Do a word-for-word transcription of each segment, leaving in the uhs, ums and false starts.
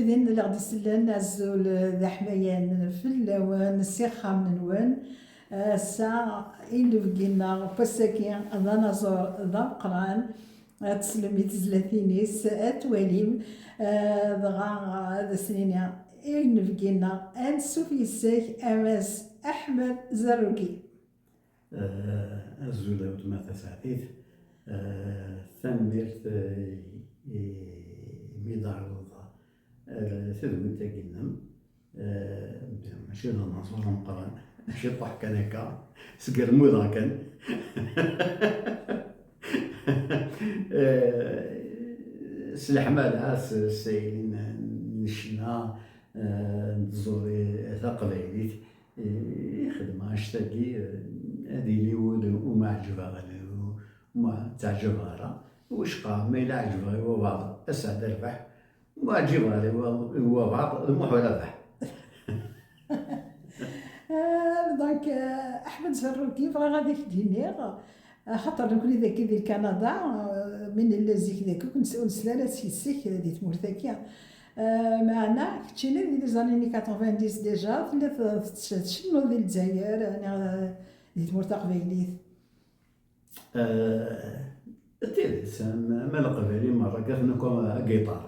Din la ɣ-d-isellen, azul d aḥmayan fell-awen, s ixxamen-nwen. Ass-a, inebgi-nneɣ n wass-agi d anaẓur d ameqqran. Ad teslem i tezlatin-is, ad twalim, eh, dɣa ad as-nini i inebgi-nneɣ ansuf yes-k, a Mass Ḥmed Zerrugi. Eh, azul a weltma tasaɛdit. Eh, tanemmirt, eh, i, imi d-ɛerḍeḍ, eh, tadwilt-agi-nnem. Eh, mačči d anaẓur ameqqran, mačči ṭuḥ kan akka, sgermudeɣ kan. Eh, s leḥmala, s, s ayen n ccna, eh, n tẓuri taqbaylit, eh, i xedmeɣ annect-agi, eh, ad yili wul ur m-ɛǧibeɣ, ur m-ttaɛǧabeɣ ara. Wicqa, ma yella ɛejbeɣ i wabaɛḍ, ad sɛeddaɣ rrbeḥ. Ma ɛǧibeɣ ara i wa-, i wabaɛḍ, d Muḥ Rabeḥ. Ah, donc, ah, Ḥmed Zerrugi, bɣiɣ ad ak-d-iniɣ, axaṭer nekkni dagi di Lkanada, ah, mi nella zik dagi, ur nesla ara s yes-k di tmurt-agi. Ah, meɛna, keččini di les années quatre-vingt-dix déjà, telliḍ tc-, tcennuḍ di Lezzayer, neɣ, ah, di tmurt taqbaylit. Eh, d tidet, am, am Leqbayel merra kkaten akk agiṭar.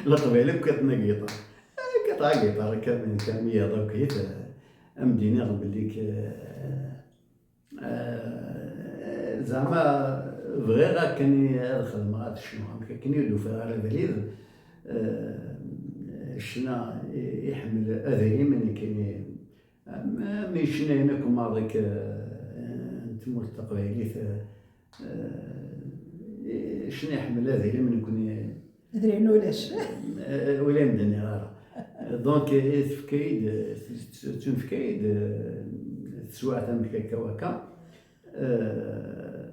Leqbayel akk kkaten agiṭar. Eh, kkateɣ agiṭar akka, mi, akka mi yiḍ akkit, eh, am d-iniɣ belli k-, eh, eh, zeɛma bɣiɣ akken i ad xedmeɣ, ad cnuɣ, amek akken ur d-ufiɣ ara abrid. Eh, ccna i, iḥemmel adrim, nekkini am, am icennayen akk maḍi k-, eh, n tmurt taqbaylit, eh, eh, ccna iḥemmel adrim, nekkni Adrim ulac. Eh, ula m-d-nniɣ ara. Donc, eh, tefka-yi-d, t-, t-, ttunefka-yi-d, eh, teswiɛt amek akka waka. Eh,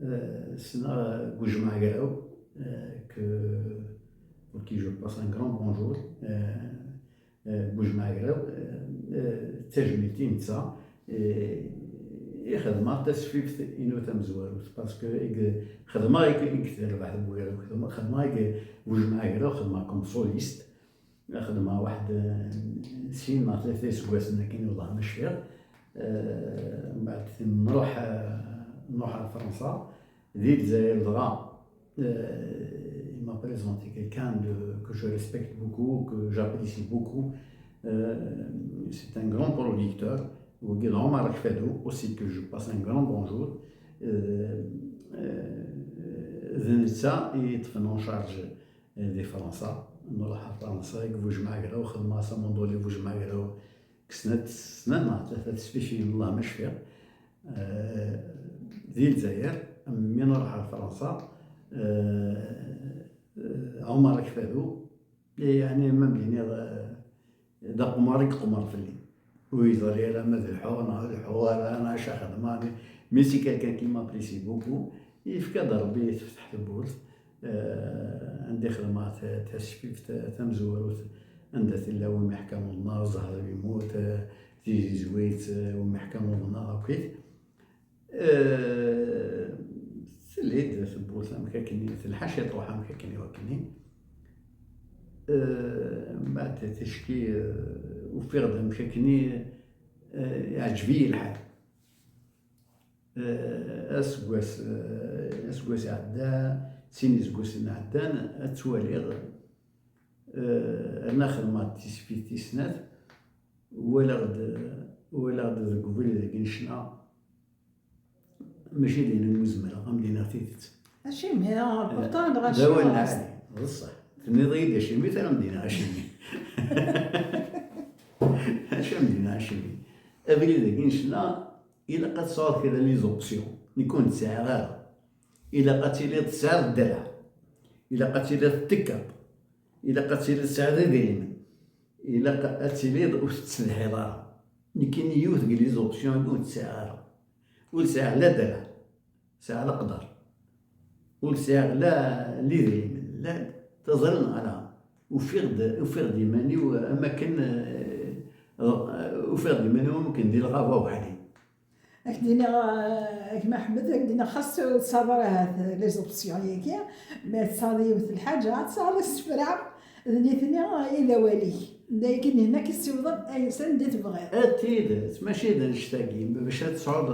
eh, ssneɣ Gujmaɛgraw, eh, que, pour qui je passe un grand bonjour. Eh, eh, Gujmaɛgraw, eh, eh, d tajmilt i netta, eh, i xedmeɣ tasfift-inu tamezwarut, parce que i ge-, xedmeɣ i ge-, i ge-, terbeḥ deg Bugraw, xedmeɣ, xedmeɣ i ge-, Gujmaɛgraw, xedmeɣ comme soliste, xedmeɣ waḥed, eh, sin neɣ tlata iseggasen akken i uḍaḥ ma cfiɣ. Eh, mbeɛd nruḥ, eh, nruḥ ar Fransa, di Lezzayer dɣa, euh, il m'a présenté quelqu'un de, que je respecte beaucoup, que j'apprécie beaucoup. Euh, c'est un grand producteur, wagi d Omar Akfado, aussi que je passe un grand bonjour. Euh, euh, d netta i yeṭṭfen en charge, euh, di Fransa. Nruḥ ar Fransa, deg Bujmaɛgraw, xedmeɣ-as amunduli Bujmaɛgraw, deg snat, snat neɣ tlata tesfifin, Allah ma cfiɣ. Eh, di Lezzayer, mi nruḥ ar Fransa, eh, eh, Omar Akfado, yeɛni, ma m-d-iniɣ, eh, d aqemmer i yeqmer fell-i. Ur yeẓri ara ma ad lḥuɣ neɣ ad lḥuɣ ara, neɣ acu xedmeɣ. Mais c'est quelqu'un qui m'apprécie beaucoup. Yefka-d Rebbi, tefteḥ tewwurt. Eh, anda i xedmeɣ ta-, tasfift tamezwarut, anda tella Win iḥkan uḍneɣ, zzher yemmut, eh, tizizwit, eh, Win iḥkan uḍneɣ, akkit. Eh, telli-d tewwurt amek akkenni, telḥa ciṭuḥ amek akkenni wakkenni. Eh, mbeɛd ticki, eh, ufiɣ-d amek akkenni, eh, iɛǧeb-iyi lḥal. Eh, aseggas, eh, aseggas iɛedda, sin iseggasen iɛeddan, ad twaliɣ, eh, rna xedmeɣ-d tisfit tis snat, walaɣ-d, walaɣ-d deg ubrid-agi n ccna, mačči d ayen umi zemreɣ, ad m-d-iniɣ tidet. Acimi? Eh, pourtant, dɣa d awal lɛali, d ṣṣeḥ. Tenniḍ-iyi-d acimi, tura ad m-d-iniɣ acimi. Acu ad m-d-iniɣ acimi? Abrid-agi n ccna, ilaq ad tesɛuḍ kra n les options, nekk ur nesɛiɣ ara. Ilaq ad tiliḍ tesɛiḍ dderɛ, ilaq ad tiliḍ tettekkaḍ, ilaq ad tiliḍ tesɛiḍ idrimen, ilaq ad tiliḍ ur tettsetḥiḍ ara. Nekkini yiwet deg les options-agi ur tt-sɛiɣ ara. Ur sɛiɣ la dderɛ, sɛiɣ leqder. Ur sɛiɣ la, la idrimen, la, teẓriḍ neɣ ala. Ufiɣ-d, ufiɣ-d iman-iw am akken, eh, ufiɣ-d iman-iw am akken di lɣaba weḥd-i. Ak-d-iniɣ, eh, a gma Ḥmed, ak-d-iniɣ xas ur tesɛiḍ ara ahat les options-agi, ma tesɛiḍ yiwet n lḥaǧa, ad tesɛiḍ isefra, D nitni i d awal-ik. D akken hna k-ssiwḍen ay s anda tebɣiḍ. A tidet, mačči d annect-agi, bac ad tesɛuḍ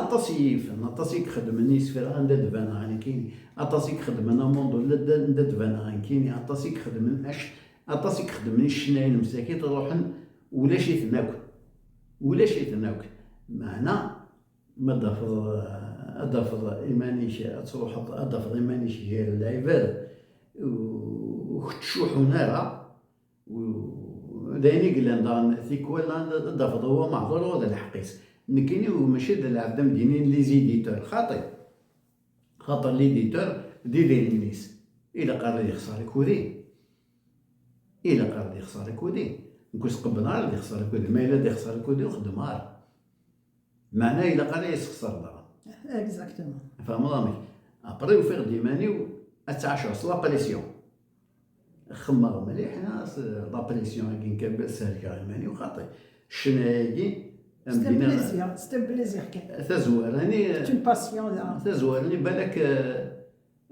aṭas n yifen, aṭas i ixeddmen isefra anda d-baneɣ nekkini, aṭas i ixeddmen amundul anda anda d-baneɣ nekkini, aṭas i ixeddmen ac-, aṭas i ixeddmen icennayen msakit ruḥen, ulac-iten akk. Ulac-iten akk. Meɛna, ma d-tafeḍ, ad d-tafeḍ iman-ik, ad truḥeḍ, ad d-tafeḍ iman-ik gar lɛibad, u-, ur k-ttcuḥḥun ara, u-, d ayen i yellan daɣen tikwal, ad d-tafeḍ huwa meɛdur, huwa d lḥeqq-is. Nekkini u mačči d lɛebd am d-inin les éditeurs, xaṭi. Xaṭer l'éditeur d idrimen-is. Ilaq ara ad yexṣer akk-agi. Ilaq ara ad yexṣer akk-agi. Nekk ur s-qebbleɣ ara ad yexṣer akk-agi. Ma yella ad yexṣer akk-agi, ur xeddmeɣ ara. Meɛna ilaq ara yessexṣer daɣen. Exactement. Tfehmeḍ amek? Après, ufiɣ-d iman-iw ad ttɛaceɣ s la pression. Xemmeɣ mliḥ, s la pression-agi n Kabel, serkeɣ iman-iw xaṭi. Ccna-agi, am C'est un d-iniɣ, plaisir, c'est un plaisir kan. Tazwara-nni, C'est une passion, là. Tazwara-nni, balak, eh,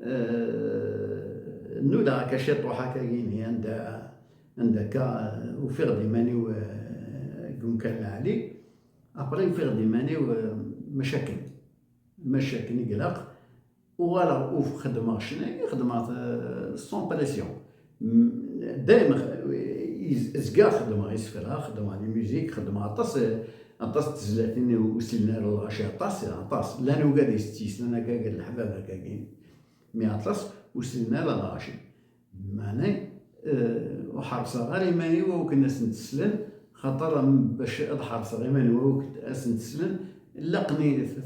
eh, nudaɣ akka ciṭuḥ akka-gini, anda, anda akka, eh, ufiɣ-d iman-iw, eh, deg umkan lɛali. Après, ufiɣ-d iman-iw, eh, mac akken. Mac akken i ilaq. Uɣaleɣ, uf, xeddmeɣ ccna-agi, xeddmeɣ-t, eh, sans pression. M-, dayem x-, iz-, zgiɣ xeddmeɣ isefra, xeddmeɣ les musiques, xeddmeɣ aṭas, eh, aṭas n tezlatin ur sellen ara lɣaci, aṭas, aṭas. Llan ugad is-, yeslan akka gar leḥbab akka-agi, mi aṭas ur sellen ara lɣaci. Meɛna, eh, ur ḥerṣeɣ ara iman-iw akken ad sent-slen, xaṭer am-, bac ad ḥerṣeɣ iman-iw akken ad sent-slen, ilaq-,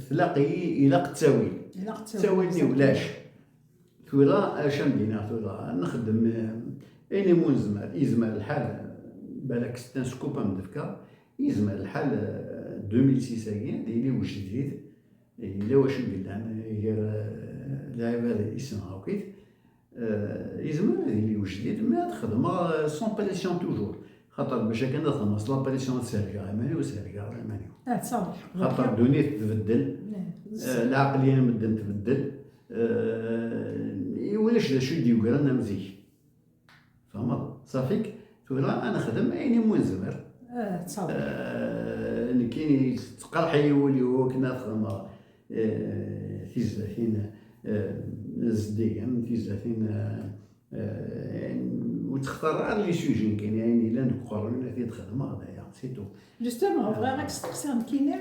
tlaq-iyi, ilaq ttawil. Ilaq ttawil, ttawil-nni exactement. Ulac. Tura, acu am d-iniɣ tura, nxeddem, eh, ayen imu nezmer, yezmer lḥal, eh, balak c'est un scoop am d-fkeɣ, yezmer lḥal, eh, deux mille six-agi, ad yili ujdid, yella wacu yellan, gar, eh, lɛibad i ssneɣ akk-it, eh, yezmer ad yili ujdid, mais ad xedmeɣ, eh, sans pression toujours. Xaṭer bac akken ad xedmeɣ s la pression ad sergeɣ iman-iw, ur sergeɣ ara iman-iw. Ah, tesɛiḍ lḥeqq. Xaṭer ddunit tbeddel, eh, lɛeqliya n medden tbeddel, eh, ulac d acu i d-yegran am zik. Tfehmeḍ? Ṣafik, tura ad nexdem ayen imu nezmer. Ah, tesɛiḍ lḥeqq. Eh, nekkini tettqerḥ-iyi wul-iw akken ad xedmeɣ, eh, tizlatin, eh, zeddigen, tizlatin, eh, Eh, ur ttextar ara les sujets nekkini, ayen yellan deg uqerruy-inu ad t-id-xedmeɣ, d aya, c'est tout. Justement, bɣiɣ ad k-steqsiɣ nekkini,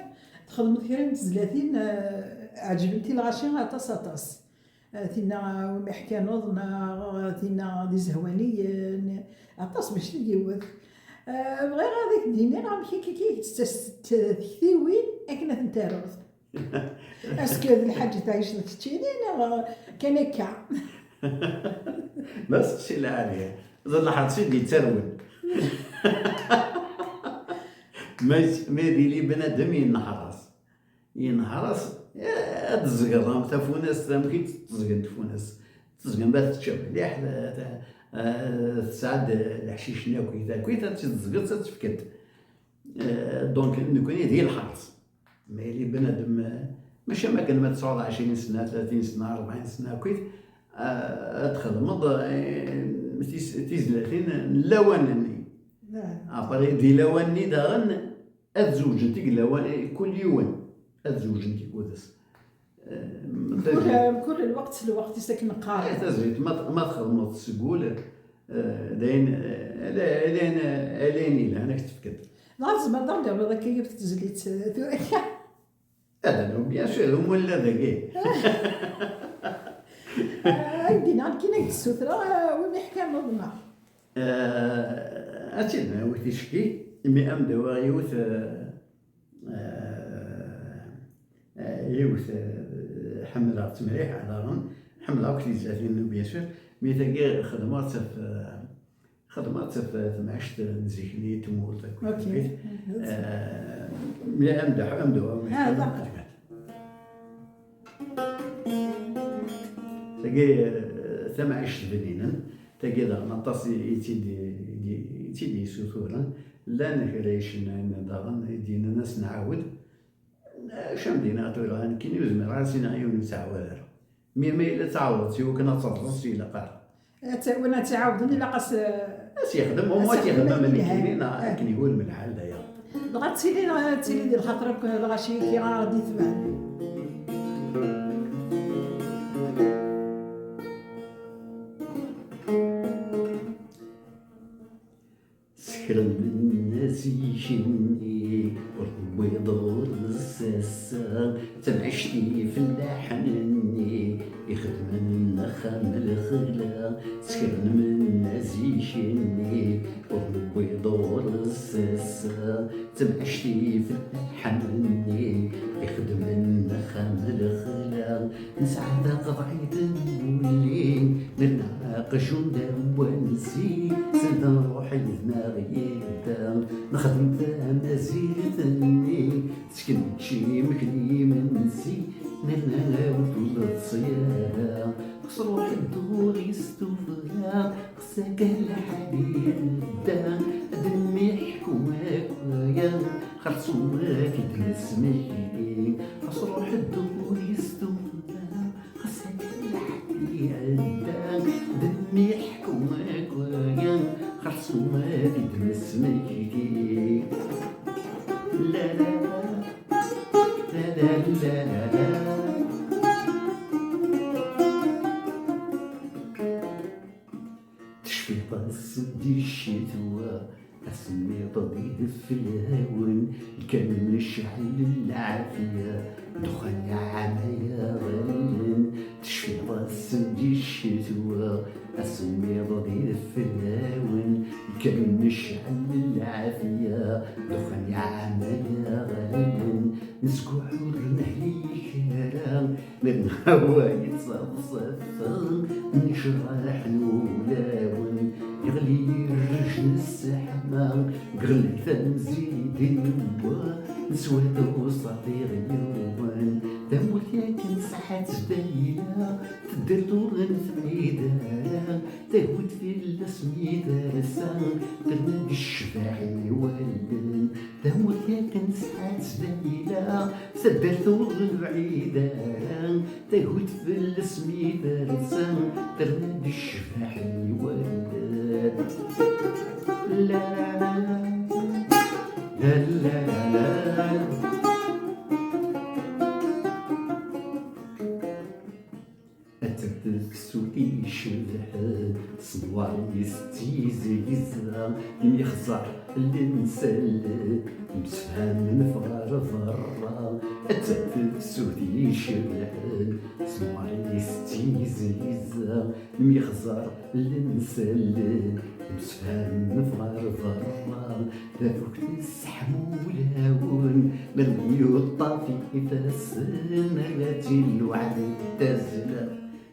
txedmeḍ kra n tezlatin, eh, ɛeǧbent i lɣaci aṭas, aṭas. Eh, tinna, eh, umi ḥkaneḍ, neɣ, eh, tinna d izehwaniyen, aṭas mačči d yiwet. Eh, bɣiɣ ad ak-d-iniɣ amek akka i k-ttasent tektiwin akken ad tent-taruḍ. Est-ce que d lḥaǧa tɛiceḍ keččini neɣ kan akka? Ma seqsi lɛali, d lḥerṣ i d-yettarwen. Ma, ma ad yili bnadem yenneḥras. Yenneḥras, eh, ad d-tezgeḍ am tafunast, amek i d-tezgen tfunast. Tezgen ma tečča mliḥ, eh, eh, tesɛa-d leḥcic-nni akkit, akkit, ad tt-id-tezgeḍ, ad tt-tefkeḍ. Eh, donc, nekkni d lḥerṣ. Ma yili bnadem, eh, mačči am akken ma tesɛuḍ ɛecrin sna, tlatin sna, rebɛin sna, akkit, eh, ad txedmeḍ, eh, tis-, tizlatin n lawan-nni. Après, di lawan-nni daɣen, ad zewǧent i lawan, eh, kul yiwen ad zewǧent i kudes. Eh, mkul, mkul lweqt s lweqt-is akken qqaren. Eh, tazwit, ma t-, ma txedmeḍ seg wul, eh, d ayen, eh, ala, ala ayen, ala ayen yelhan ad k-tefkeḍ. Dɣa tzemreḍ ad d-tawiḍ akka yiwet n tezlit, eh, tura akka? Ad d-nawi, bien sûr, umulli dagi. Ah, ay d-iniɣ nekkini ad k-d-ssutreɣ, eh, win iḥkan uḍneɣ. Eh, ad tt-id-nawi ticki, imi am d-awiɣ yiwet, eh, eh, eh, yiwet, eh, ḥemmleɣ-tt mliḥ, daɣen ḥemmleɣ akk tizlatin, bien sûr, mi tagi xedmeɣ-tt ɣef, eh, xedmeɣ-tt ɣef temɛict n zik-nni, tmurt, akkit, akkit. Eh, mi am d-, am d-awiɣ, ah, d'accord. Tagi, eh, tamɛict bninen, tagi daɣen aṭas i, i tt-id-, i tt-id-yessuturen. Llan kra icennayen daɣen i d-yennan ad s-nɛawed. Acu am d-iniɣ tura, nekkini ur zmireɣ ara ad s-iniɣ yiwen ur ttɛawad ara. Mi ma yella d taɛewḍt i wakken ad terẓeẓ, ilaq ara. Win ad tt-iɛawden ilaq as. As yexdem, au moins ad t-yexdem am nekkini, neɣ akken iwulem lḥal daya. Dɣa ad tili, ad tili di lxaṭer akk lɣaci-agi ara ɣ-d-itebɛen. Sekren zik-nni ur tewwiḍ ɣur-s ass-a, d tamɛict ifellaḥen-nni ixedmen axxam n lexla. Sekren menna zik-nni ur newwiḍ ɣur-s ass-a, d tamɛict ifellaḥen-nni ixedmen axxam n lexla. Nesɛa daɣ ḍɛid n wulli, nerna aqjun d awansi, send nruḥ yid-neɣ yedda, nexdem tamazirt-nni, sken čči imekli imensi, nerna awtul d ṣṣyada, xas ruḥ dduɣ-is tuffɣa, xas akka lḥal iɛedda, ad d-nniḥku akk aya, xerṣum ad t-id-nesmekti, xas ruḥ dduɣ-is tuffɣa, xas akka lḥal iɛedda, ad d-nniḥku akk aya, xerṣum ad t-id-nesmekti. La la la, la la la la la. Tecfiḍ ass-n di ccetwa, asemmiḍ d ideflawen, lkan necɛel lɛafya, ddexxan iɛmaya ɣallen. Tecfiḍ ass-n di ccetwa, asemmiḍ d ideflawen, lkan necɛel lɛafya, ddexxan iɛmaya ɣallen. Nesguḥ ur nehli kra, nerna wa yettaḍsafen, necraḥen wulawen, yeɣli rrij n sseḥma, yeɣli tamzidi wa, neswa-d uṣadir yiwen. Tamurt yakan tesɛa ttbayla, tedder tura ur tebɛid ara, tagut fell-as mi tersa, terna-d ccbaḥ i wallen. Tamurt yakan tesɛa ttbayla, taddart ur nebɛid ara, tagut fell-as mi tersa, terna-d ccbaḥ i wallen. La la la la, la la la la. Atta tefsut icebḥen, s nnwar-is d tizegza, imi xẓer lensalel, msefhamen ɣer berra. Atta tefsut icebḥen, s nnwar-is d tizegza, imi xẓer lensalel, msefhamen ɣer berra. Tafukt tesseḥmu ulawen, melmi yuṭṭaf ifassen, ala tin lweɛd d tazzla,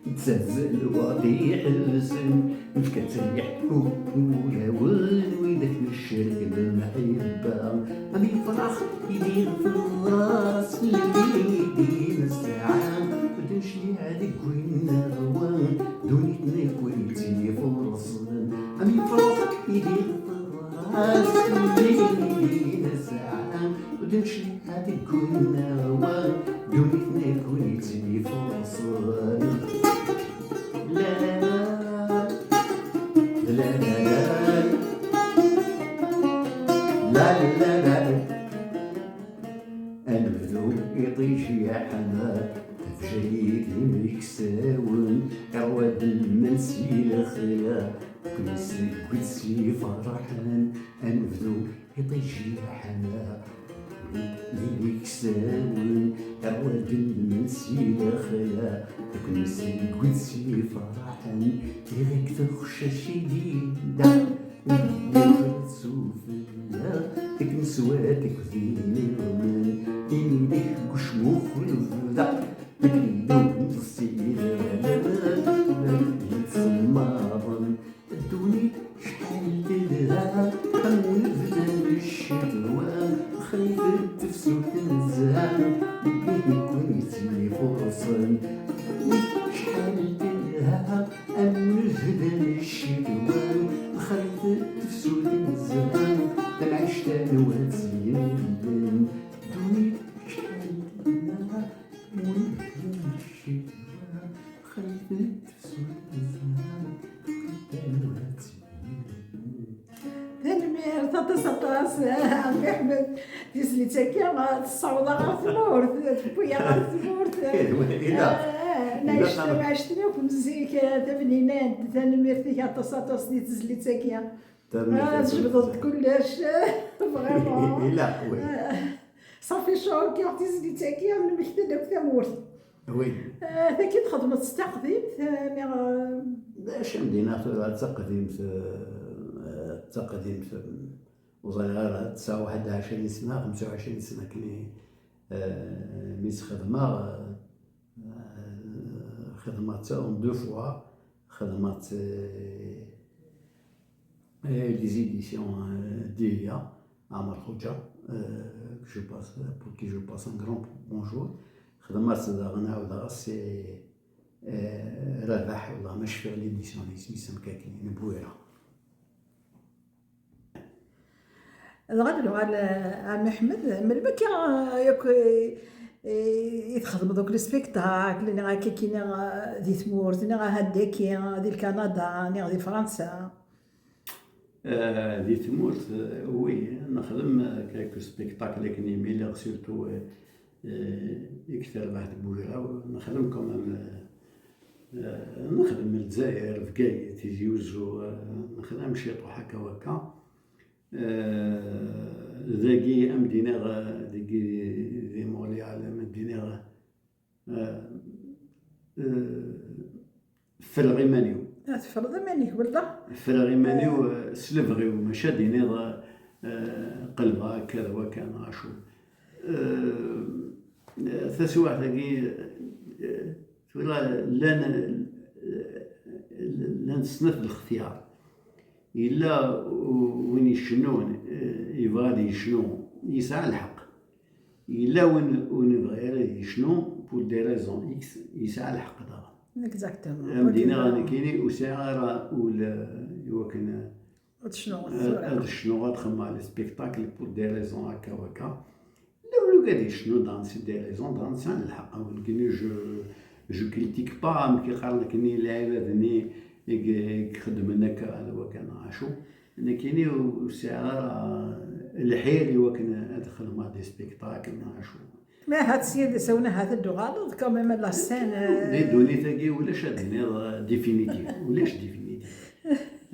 d tazzla lweɛd iḥebsen, nefka-tt rriḥ ulawen, widak necrek lemḥibba. Am ifrax i d-iɣef ɣas lmidi nesɛa, ur d-necliɛ deg win neɣwa, ddunit nekkni tt-ifurṣen. Am ifrax i d-iɣef ɣas lmidi nesɛa, ur d-necliɛ deg win neɣwa, ddunit nekkni tt-ifurṣen. La la la, la la la, la la la. Anebdu iṭij yeḥma, tafejrit imeksawen, iṛwa-d lmal si lexla, akken seg wid s-iferḥen. Anebdu iṭij yeḥma, imeksawen, iṛwa-d lmal si lexla, akken seg wid s-iferḥen. Iɣik taxcac i d-idda, yefra-d sufella, akken swat akked iniɣman, imi deg ucmux n lebda, deg ddunit s idammen yetsemmaḍen. Ddunit acḥal telha, am unebdu n ccetwa, xrifet tefsut n zzhan, deg nekkni tt-ifurṣen. Ddunit acḥal telha, am unebdu n ccetwa, xrifet tefsut n zzhan, tamɛict-a n wat yimillen. Ddunit acḥal telha, am unebdu n ccetwa, xrifet tefsut n zzhan. Aṭas, ah, Ɛemmi Ḥmed, tizlit-agi, ah, tessaweḍ-aɣ ɣer tmurt, tewwi-aɣ ɣer tmurt. Ilaq. Ah, ilaq nɛic tamɛict-nni akk n zik, ah, tabninant, tanemmirt-ik aṭas, aṭas di tezlit-agi. Tanemmirt. Ah, tjebdeḍ-d kullec, vraiment. Ilaq, oui. Ah, ṣafi, cɣel-agi, tizlit-agi, nemmekta-d akk tamurt. Oui. Ah, tagi txedmeḍ s taqdimt, ah, neɣ, ah, d acu am d-iniɣ tura, d taqdimt, ah, d taqdimt, ur ẓriɣ ara, tesɛa waḥed ɛecrin sna, xemsa u ɛecrin sna akken i, eh, mi tt-xedmeɣ, eh, xedmeɣ-tt en deux fois, xedmeɣ-tt, eh, eh, les éditions, eh, Delia, Amar Khoudja, eh, que je passe, pour qui je passe un grand bonjour. Xedmeɣ-tt daɣen, ɛawdeɣ-as, eh, eh, Rabaḥ, wallah ma cfiɣ l'édition-is, isem-is am kakken, n Bwira. Dɣa ad nuɣal, eh, Ɛemmi Ḥmed, melmi akka, eh, yakk, eh, eh, i txedmeḍ akk les spectacles, neɣ akka kini, eh, di tmurt, neɣ ahat daki, eh, di Lkanada, neɣ di Fransa? Eh, di tmurt, eh, oui, nexdem, eh, quelques spectacles akken imi lliɣ, surtout, eh, eh, i terbaɛt n Bwira, nexdem quand même, eh, eh, nexdem Lezzayer, Bgayet, Tizi Uzzu, eh, nexdem ciṭuḥ akka wakka. Eh, dagi, am d-iniɣ, eh, dagi di Montréal, am d-iniɣ, eh, eh, ffreɣ iman-iw. Ah, teffreḍ iman-ik, wala? Ffreɣ iman-iw, eh, s lebɣi-w, maca d-iniḍ, eh, qelbeɣ akka d wakka, neɣ acu. Eh, taswiɛt-agi, eh, tura llan, eh, llan snat lextyar. Yella u-, win icennun, eh, yebɣa ad yecnu, yesɛa lḥeqq. Yella win ur nebɣi ara ad yecnu, pour des raisons X, yesɛa lḥeqq daɣen. Exactement. Am d-iniɣ nekkini ur sɛiɣ ara ul, eh, i wakken, eh, ad cnuɣ, ad cnuɣ, ad xedmeɣ les spectacles pour des raisons akka wakka. Lawel ugad yecnu daɣen, c'est des raisons, daɣen sɛan lḥeqq. Nekkini, je, je critique pas, amek i qqaren nekkini, lɛibad-nni i, i ixeddmen akka d wakka neɣ acu. Nekkini ur sɛiɣ ara lḥir i wakken ad xedmeɣ des spectacles neɣ acu. Ma ahat sya d asawen ahat ad d-tuɣaleḍ, quand même, à la scène, euh. Di ddunit-agi ulac ad d-tiniḍ, euh, définitif, ulac définitif.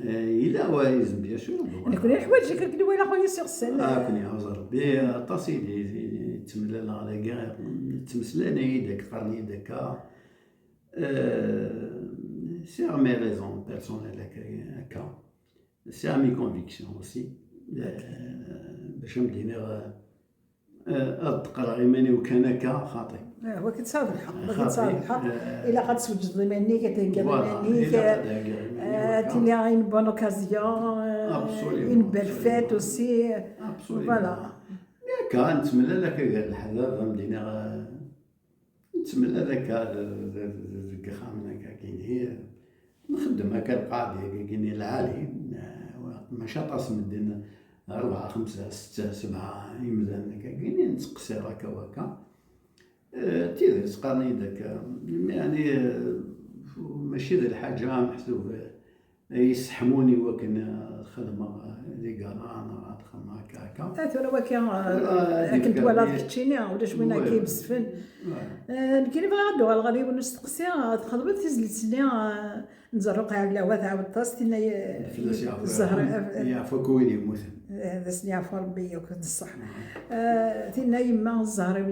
Eh, yella wayizem, bien sûr. Nekkni neḥwaǧ-ik akken i walaɣ wayis iɣsan. Ah, akken iɛuz Rebbi, aṭas i d-, i d-, i d-ttemlaleɣ dagi, ttmeslayen-iyi-d akka, qqaren-iyi-d akka. Eh, sɛiɣ mes raisons personnelles akka, akka. Sɛiɣ mes convictions aussi. Eh, bac am d-iniɣ, eh, ad d-qqreɣ iman-iw kan akka, xaṭi. Eh, wagi tesɛiḍ lḥeqq, wagi tesɛiḍ lḥeqq. Eh, ilaq ad tesweǧdeḍ iman-ik, ad theggiḍ, voilà, iman-ik, ilaq ad heggiɣ iman-iw, eh, akka. Tili une bonne occasion, eh, absolument, une belle fête aussi. Absolument. Voilà. Akka, nettemlal akka gar leḥbab, am d-iniɣ, eh, nettemlal akka d-, d-, d-, deg yexxamen akka kini, nxeddem akka lqaɛda-agi kini lɛali, eh, maca aṭas medden, rebɛa, xemsa, setta, sebɛa imdanen akka kini, nettqeṣṣir akka wakka. Eh, d tidet, qqaren-iyi-d akka, yeɛni, eh, mačči d lḥaǧa meḥsub, eh, yesseḥmun i wakken, eh, ad xedmeɣ, eh, di gala neɣ ad xedmeɣ akka, akka. Ah, tura waki, eh, akken twalaḍ keččini, ulac win akka ibesfen. Eh, nekkini bɣiɣ ad d-uɣaleɣ ɣer yiwen n usteqsi, eh, txedmeḍ tizlit-nni, eh, n Zerruqa Ɛellawa, tɛawdeḍ-as, tinna, eh, fell-as yeɛfu, Zahra, eh, yeɛfu akk wid yemmuten. Eh, ad asen-yeɛfu Rebbi yakk, d ṣṣeḥ. Eh, tinna yemma Zahra,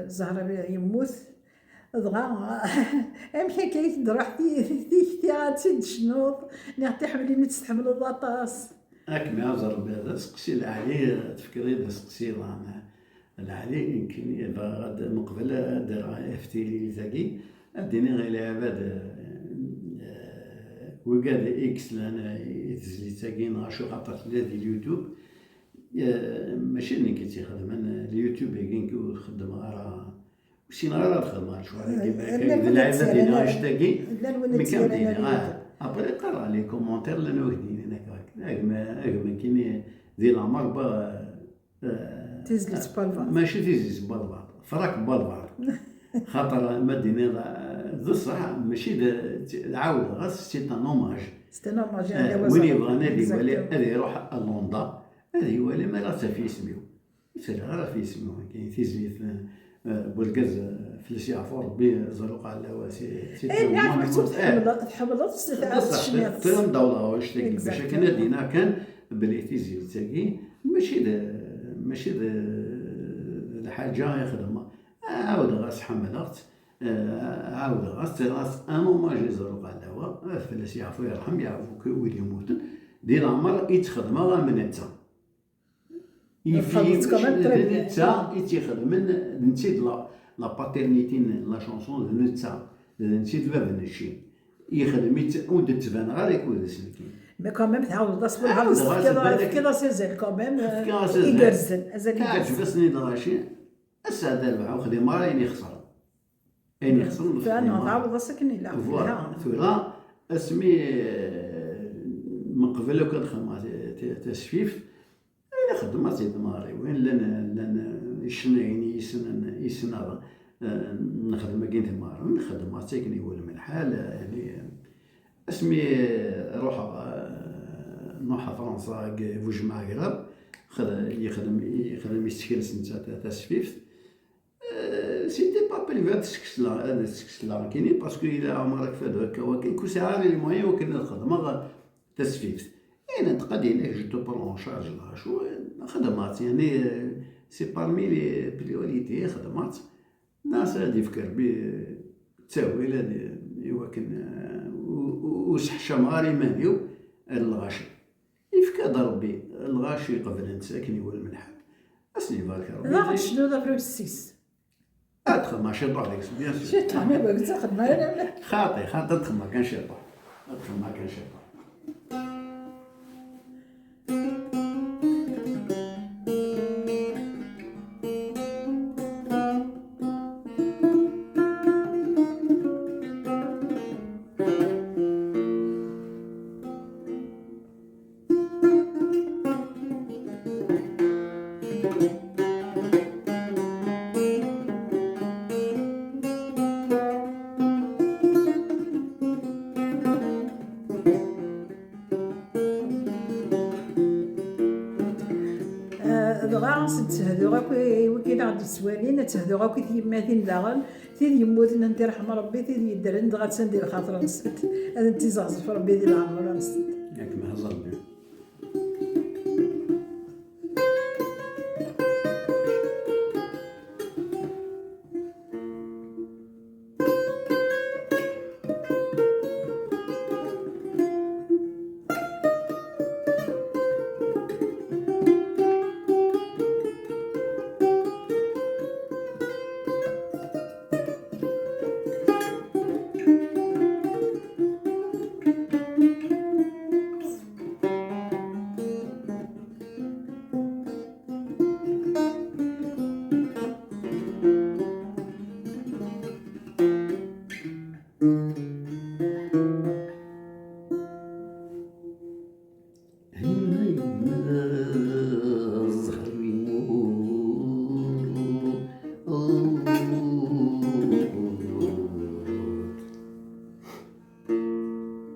Zahra yemmut, dɣa, amek akka i d-truḥ ti-, tikti ad tt-id-tecnuḍ, neɣ tiḥemlin i tt-tḥemmleḍ aṭas? Akken ad ẓer, d aseqsi lɛali, tefkiḍ-iyi-d aseqsi iḍan lɛali, nekkini bɣiɣ ad, meqbel ad d-rreɣ ɣef tiririt-agi, ad d-iniɣ i lɛibad, eh, wigad i yeslan i tezlit-agi, neɣ acu, xaṭer tella di YouTube, eh, mačči d nekk i tt-ixedmen, YouTube-agi nekk ur t-xeddmeɣ ara. Ur ssineɣ ara ad xedmeɣ lecɣal-agi, eh, llan wid i tt-yerran, d lɛibad-agi, llan wid i tt-yerran ar YouTube. Après, qqareɣ les commentaires, llan wid d-yennan akka, a gma, a gma nekkini di leɛmer wwiɣ, eh, tizlit n walbeɛḍ. Mačči tizlit n walbeɛḍ, frak n walbeɛḍ. Xaṭer ma d-tiniḍ, eh, d ṣṣeḥ, mačči d, d, ɛawdeɣ-as, c'est un hommage. C'est un hommage, eh, win yebɣan ad iwali, exactement, ad iruḥ à Londres. Ad iwali ma la ɣef yisem-iw. Ur ttaliɣ ara ɣef yisem-iw. Tizlit, eh, n urgaz, eh, fell-as yeɛfu Rebbi, ẓer uqɛella-wa, si, si Eh, tawma, yeɛfu, eh. Tḥemmleḍ, tḥemmleḍ, tecniḍ. Tura ndawleɣ ɣer wannect-agi, bac akken ad d-iniɣ kan belli tizlit-agi mačči d, mačči d, d lḥaǧa i xedmeɣ. Ɛawdeɣ-as ḥemmleɣ-tt, eh, ɛawdeɣ-as, ttariɣ-as un hommage i ẓer uqɛella-wa, eh, fell-as yeɛfu yerḥem, yeɛfu wid yemmuten. Di leɛmer i tt-xedmeɣ am netta. Yif-iyi d netta i tt-ixedmen, d netta i d la, la paternité n la chanson, d netta, d netta i d bab n cci. Yexdem-itt ur d-ttbaneɣ ara i kudes nekkini. Mais quand même, tɛawdeḍ-as wellah, tefkiḍ-as azal quand même, eh, igerrzen, azal igerrzen. Teɛǧeb-asen i lɣaci, ass-a d rrbeḥ, ur xdimeɣ ara ayen ixesren. Ayen ixesren ur xdimeɣ ara. Tɛawdeḍ-as akken ilaq. Voilà. Tura, asmi, eh, meqbel akk ad xedmeɣ ta-, ta-, tasfift, Ayen xeddmeɣ-tt-id temɣariwin, llan, llan icennayen i yessnen, i yessneɣ, eh, nexdem akin timɣarin, xeddmeɣ-tt akken iwulem lḥal, eh, yani, eh, asmi, eh, ruḥeɣ, eh, nruḥ ɣer Fransa, deg Bujmaɛgrab, xed-, yexdem, yexdem yessekles netta ta-, tasfift. Euh, c'était pas prévu ad t-ssekleɣ, ad t-ssekleɣ nekkini, parce que ila ɛmer akfad akka wakken, ur sɛiɣ ara les moyens wakken ad xedmeɣ tasfift. Et nenṭeq-d yenna-k, je te prends en charge lɣaci, xedmeɣ-tt, yani, euh, c'est parmi les priorités, xedmeɣ-tt. Nas ad yefk Rebbi, euh, ttawil ad, i wakken, euh, ur, ur, ur sseḥcameɣ ara iman-iw ar lɣaci. Yefka-d Rebbi lɣaci qeblen-tt akken iwulem lḥal. Ad sen-ibarek Rebbi. Daɣ tecnuḍ afrus-is. Ad xedmeɣ ciṭuḥ deg-s, bien sûr. Ciṭuḥ, ma bɣiɣ ad xedmeɣ ara. Xaṭi, xaṭi, ad xedmeɣ kan ciṭuḥ. Ad xedmeɣ kan ciṭuḥ. Ah, dɣa ad sehduɣ akk i wigi i aɣ-d-yettwalin, ad sehduɣ akk i tyemmatin daɣen, tid yemmuten ad tent-irḥem Rebbi, tid yeddren dɣa attan di lxaṭer-nsent, ad tent-izeɣzef Rebbi di leɛmer-nsent. Yak ma ẓerbi.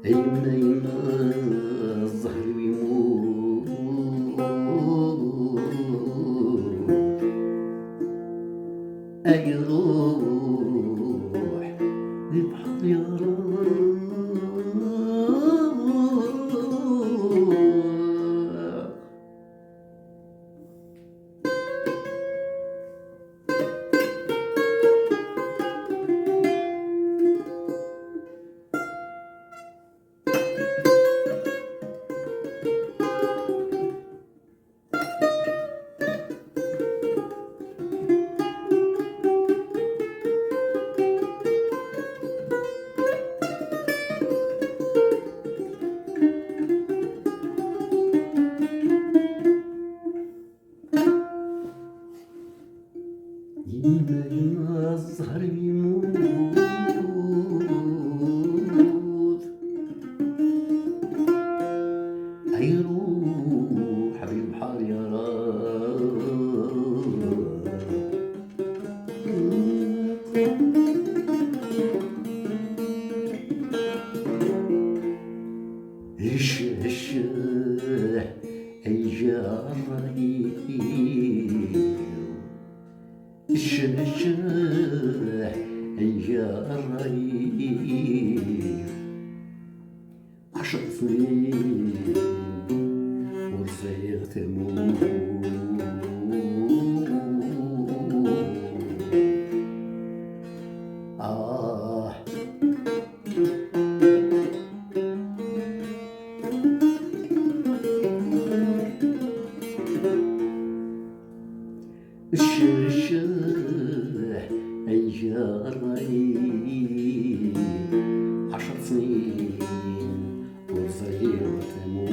A yemma, yemma, zzher-iw yemmut. Ay iruḥ di lebḥer yeɣreq. Yemma, yemma, zzher-iw yemmut. Ay iruḥ di lebḥer yeɣreq. Icceḥ, icceḥ, ay ijerreḥ. Cceḥ ay ṛṛay, ɛecṛ snin ur ẓriɣ tamurt. Ah. Cceḥ ay ṛṛay, ɛecṛ snin ur ẓriɣ tamurt.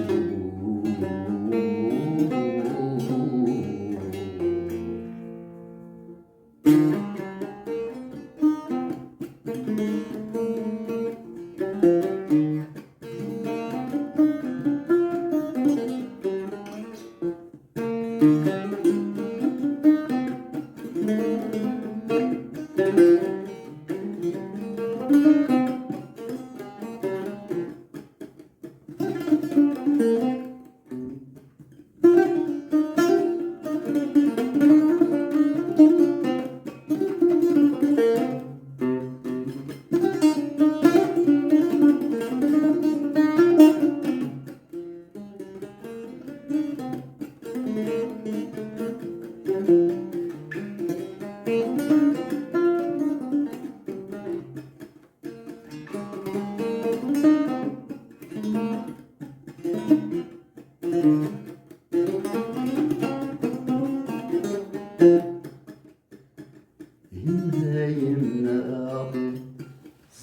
Yemma, yemma,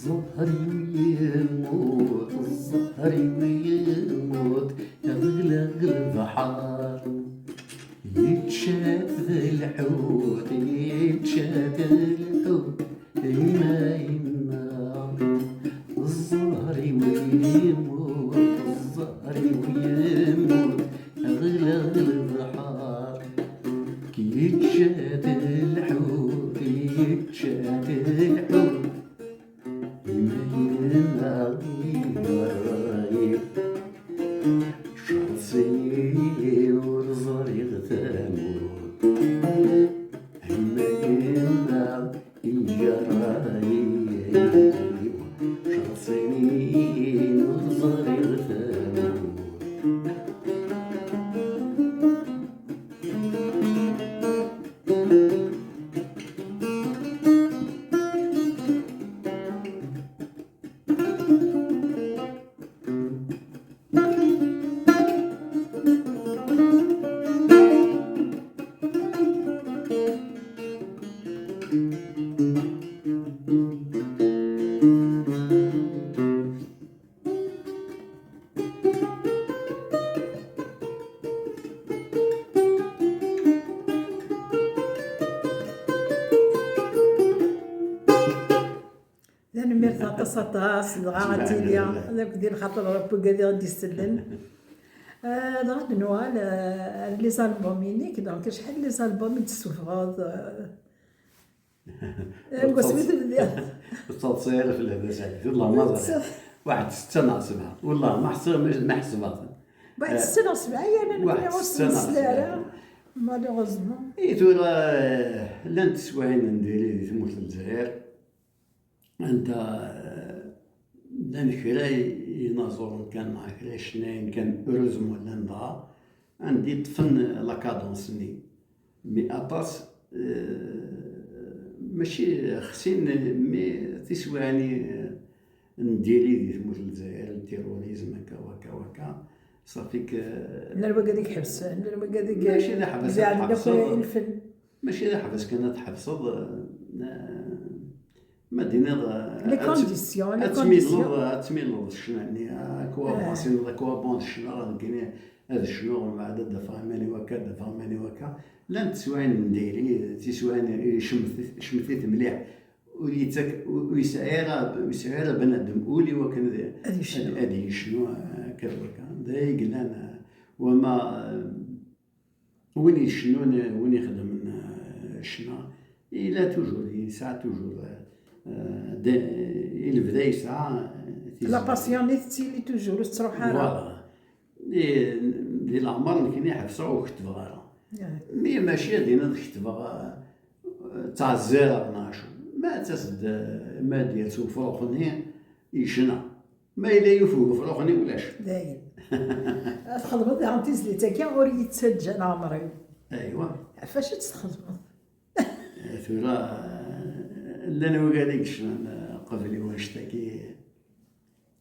ẓẓher-iw yemmut, ẓẓher-iw yemmut, ɣleɣ lebḥer. Yečča-t lḥut, yečča-t lḥut. Yemma, yemma, ẓẓher-iw yemmut, ẓẓher-iw yemmut, ɣleɣ lebḥer. Yečča-t lḥut, yečča-t lḥut. Yemma, yemma, yemma, ur ẓriɣ tamurt. Yemma, yemma, iǧǧa ṛṛay-iw, ur ẓriɣ tamurt. Tanemmirt aṭas, aṭas, dɣa ad tili d lxaṭer Ṛebbi i d-isellen. Ah, dɣa ad nuɣal, ah, ar les albums-inek, donc acḥal les albums i d-tessufɣeḍ, ah, deg wasmi tebdiḍ? Ur ttaḍsa ara fell-am, a Saɛid, wallah ma ẓriɣ. Waḥed setta neɣ sebɛa, wallah ma ḥṣiɣ, ma, ma ḥesbeɣ-ten. Waḥed setta neɣ sebɛa, yerna nekkni ur s-nesli ara, malheureusement. I tura, eh, llant teswiɛin n diri di tmurt n Lezzayer, anda, eh, llan kra inaẓuren kan, neɣ kra icennayen kan, heureusement llan dɣa, anda i ṭṭfen la cadence-nni. Mi aṭas, eh, mačči xsin, mi tiswiɛin, eh, n diri di tmurt n Lezzayer, le terrorisme, akka, wakka, wakka, safi que llan wagad i iḥebsen, llan wagad i mačči d aḥbas ad tḥebseḍ, ilfen. Mačči d aḥbas kan ad tḥebseḍ, eh, ma d-iniḍ, eh, les conditions, les conditions. Ad tmileḍ, ad tmileḍ d ccna-nni, à quoi bon, ad ccna, ad nekkini ad cnuɣ, mbeɛd ad d-afeɣ iman-iw akka, ad d-afeɣ iman-iw akka. Llant teswiɛin n diri, tiswiɛin icemmet-, icemmet-it mliḥ. Ur yettak, ur, ur yesɛi ara, ur yesɛi ara bnadem ul i wakken ad, ad yecnu. Ad, ad yecnu, eh, akka d wakka. D ay yellan, eh, wama, eh, win yecnun, eh, win ixedmen, eh, ccna, il a toujours, yesɛa toujours, eh, eh, de, i lebda yesɛa, eh, la passion-nni tettili toujours, ur tettruḥ ara. Voilà. I, di leɛmer nekkini ḥebseɣ ur kettbeɣ ara. Mi mačči ad iniḍ kettbeɣ, eh, ttɛezzireɣ neɣ acu. Ma ad tas-d, ma ad d-yers ufrux-nni, yecna. Ma yella yufeg ufrux-nni, ulac. Dayen. Txedmeḍ daɣen tizlit-agi, ur yettaǧǧa leɛmer-iw. Aywa. Ɣef wacu tt-txedmeḍ? Tura, llan wigad i yecnan, eh, qbel i wanect-agi,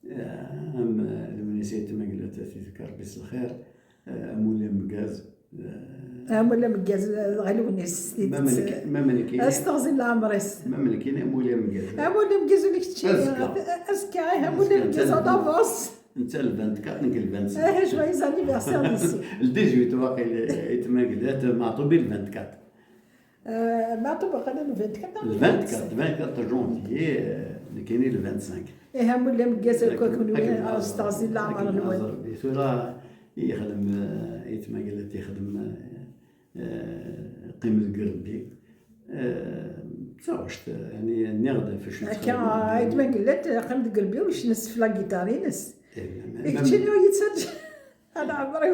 eh, am, eh, Lewnis Ayt Tmaglalt, ad t-yefk Rebbi s lxir, eh, amulli ameggaz, eh, amulli ameggaz, eh, dɣa Lewnis, s tidet. Ma melk-, ma melkini, as teɣzi n leɛmer-is. Ma melkini, amulli ameggaz. Amulli ameggaz ula kečči. Azekka. Azekka, eh, amulli ameggaz, en avance. Netta le vingt-quatre, nekk le vingt-cinq. Eh, joyeux anniversaire d'ici. Le dix-huit, waqil, Ayt Tmaglalt, Meɛṭub le vingt-quatre. Euh, Meɛṭub aql-i le vingt-quatre, le vingt-quatre, le vingt-quatre janvier, euh, nekkini le vingt-cinq. Eh, amulli ameggaz akk, akken, kunwi, akken, ah, s teɣzi n leɛmer-nwen. Tura yexdem, euh, Ayt Tmaglalt yexdem, euh, euh, qqim deg Rebbi. Euh, d taɣect, yani, nniɣ-d ɣef acu akka, yettxemmim. Ayt Tmaglalt, qqim deg Rebbi, u yecna s la guitare-ines. Eh, ma, ma, i keččini ur yettaǧǧa. Ana ɛemṛi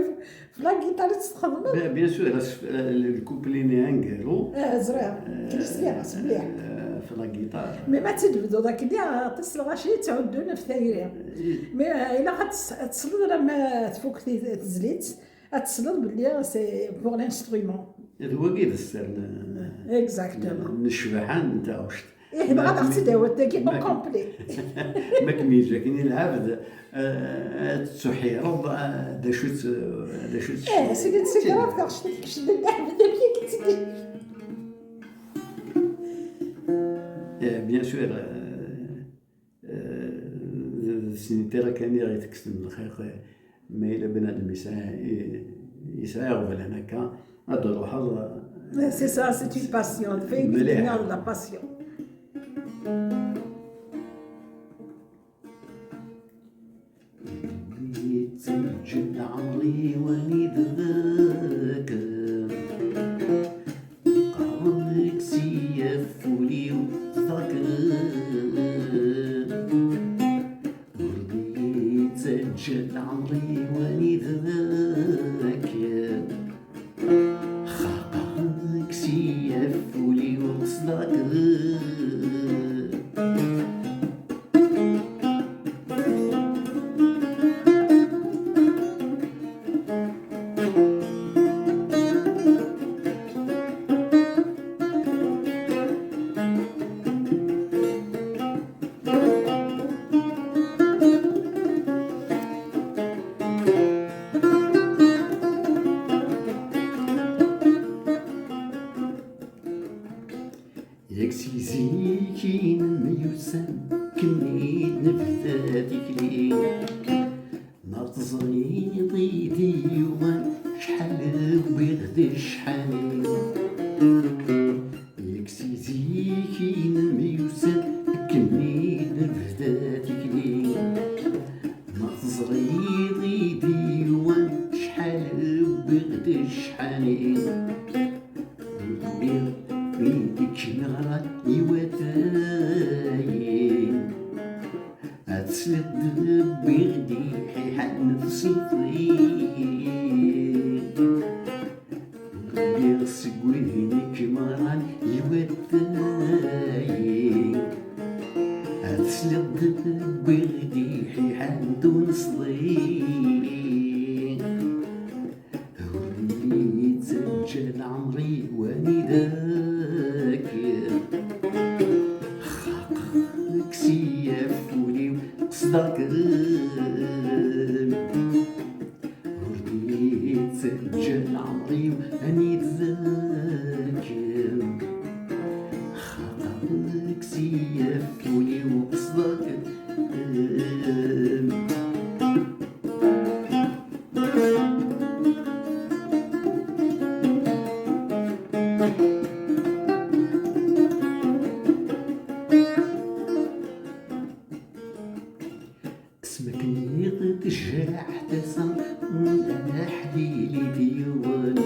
f la guitare i tt-txedmeḍ? Bien, bien sûr, as-, le couplet-nni aneggaru. Ah, ẓriɣ. Akken i sliɣ-as mliḥ. Euh, f la guitare. Mais ma tt-id-tebduḍ akken, aṭas n lɣaci yettɛuddun ɣef tayri. Mais, euh, ilaq ad tes-, ad tesleḍ alamma tfuk ti-, tezlit, ad tesleḍ belli c'est pour l'instrument. D wagi i d sser n, exactement, n ccbaḥa n taɣect. Ih, dɣa ad aɣ-tt-id-tawiḍ dagi au complet. Ma kem-yeǧǧa akken i lɛebd, eh, ad tettuḥireḍ, eh, d acu-tt, d acu-tt. Eh, sidi tsegraft taɣect i tkecmen lɛebd, amek i k-tt-id-, eh, bien sûr, eh, Eh, d, d snitira kan i ɣ-itekksen lxiq, eh, ma yella bnadem yesɛa, i-, yesɛa iɣeblan akka, ad d-truḥeḍ, eh, c'est ça, c'est une passion. Dafay mliḥ. La passion. Yettaǧǧa leɛmer-iw anida akken. Qqaren-k si yaf ul-iw tḍekker. Ur d-yettaǧǧa leɛmer-iw anida akken. Xaqeɣ-k si yaf ul-iw tḍekker. Yak si zik i nemyussan, akken i d-nebda tikli. Ma teẓriḍ i d-yuɣal, acḥal wwiɣ d cḥani. Yak si zik i nemyussan, akken i d-nebda tikli. Ma teẓriḍ i d-yuɣal, acḥal wwiɣ d cḥani. Wwiɣ wid i k-neɣra i watay. Ad tesliḍ d wwiɣ-d iḥiḥan n tṣifi. Wwiɣ seg wid i k-neɣran i watay. Ad tesliḍ d wwiɣ-d iḥiḥan n tunṣḍi. Ur d-iyi-ttaǧǧa leɛmer-iw anida akken. Xaqeɣ-k si yaf ul-iw qesdeɣ-kem. Ur d-iyi-ttaǧǧa leɛmer-iw anida akken. Xaqeɣ-k si yaf ul-iw qesdeɣ-kem. Asmi akken i ɣ-tejreḥ tasa n leḥlil i t-yuɣen,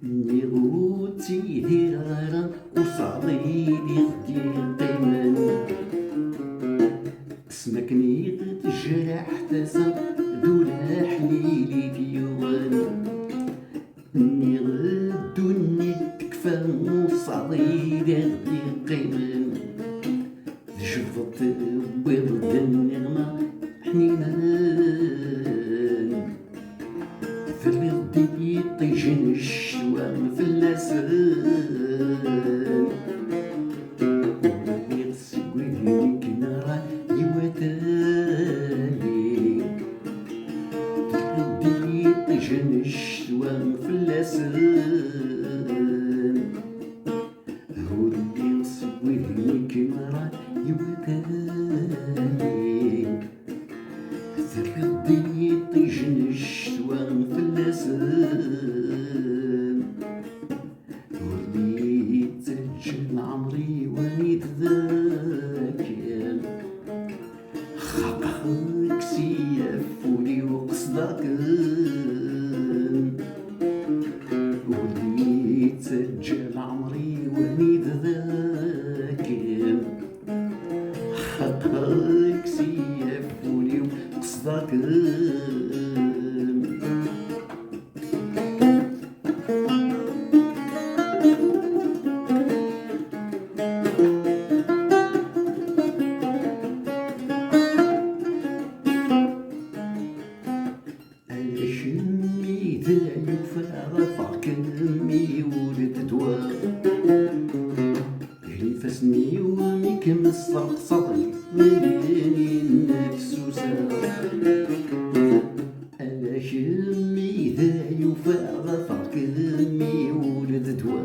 nniɣ ur ttidireɣ ara, usaḍ-id i ɣ-d-yeqqimen. Asmi akken i ɣ-tejreḥ tasa d uleḥlil i t-yuɣen, nniɣ ddunit tekfa. Ɣidan yeqqimen, tjebdeḍ tewwiḍ-d nniɣma ḥninen. Telliḍ-d i yiṭij n ccetwa fell-asen. Ur lliɣ seg wid i k-nɣan iwatali. Telliḍ-d i yiṭij n ccetwa fell-asen. Ur lliɣ seg wid i k-nɣan iwatali. Terriḍ-d i yiṭij n ccetwa fell-asen. Ur d-yettaǧǧa leɛmer-iw anid d akken. Xaqeɣ-k si yaful-iw qesdeɣ-kem. Ur d-yettaǧǧa leɛmer-iw anid d akken. Xaqeɣ-k si yaful-iw qesdeɣ-kem. Ala kemmi d ayufa ɣafeɣ kemmi ur d ddwa. Gar ifassen-iw mi kem-sserqseɣ, mlin nnefsusa. Ala kemmi d ayufa ɣafeɣ kemmi ur d ddwa.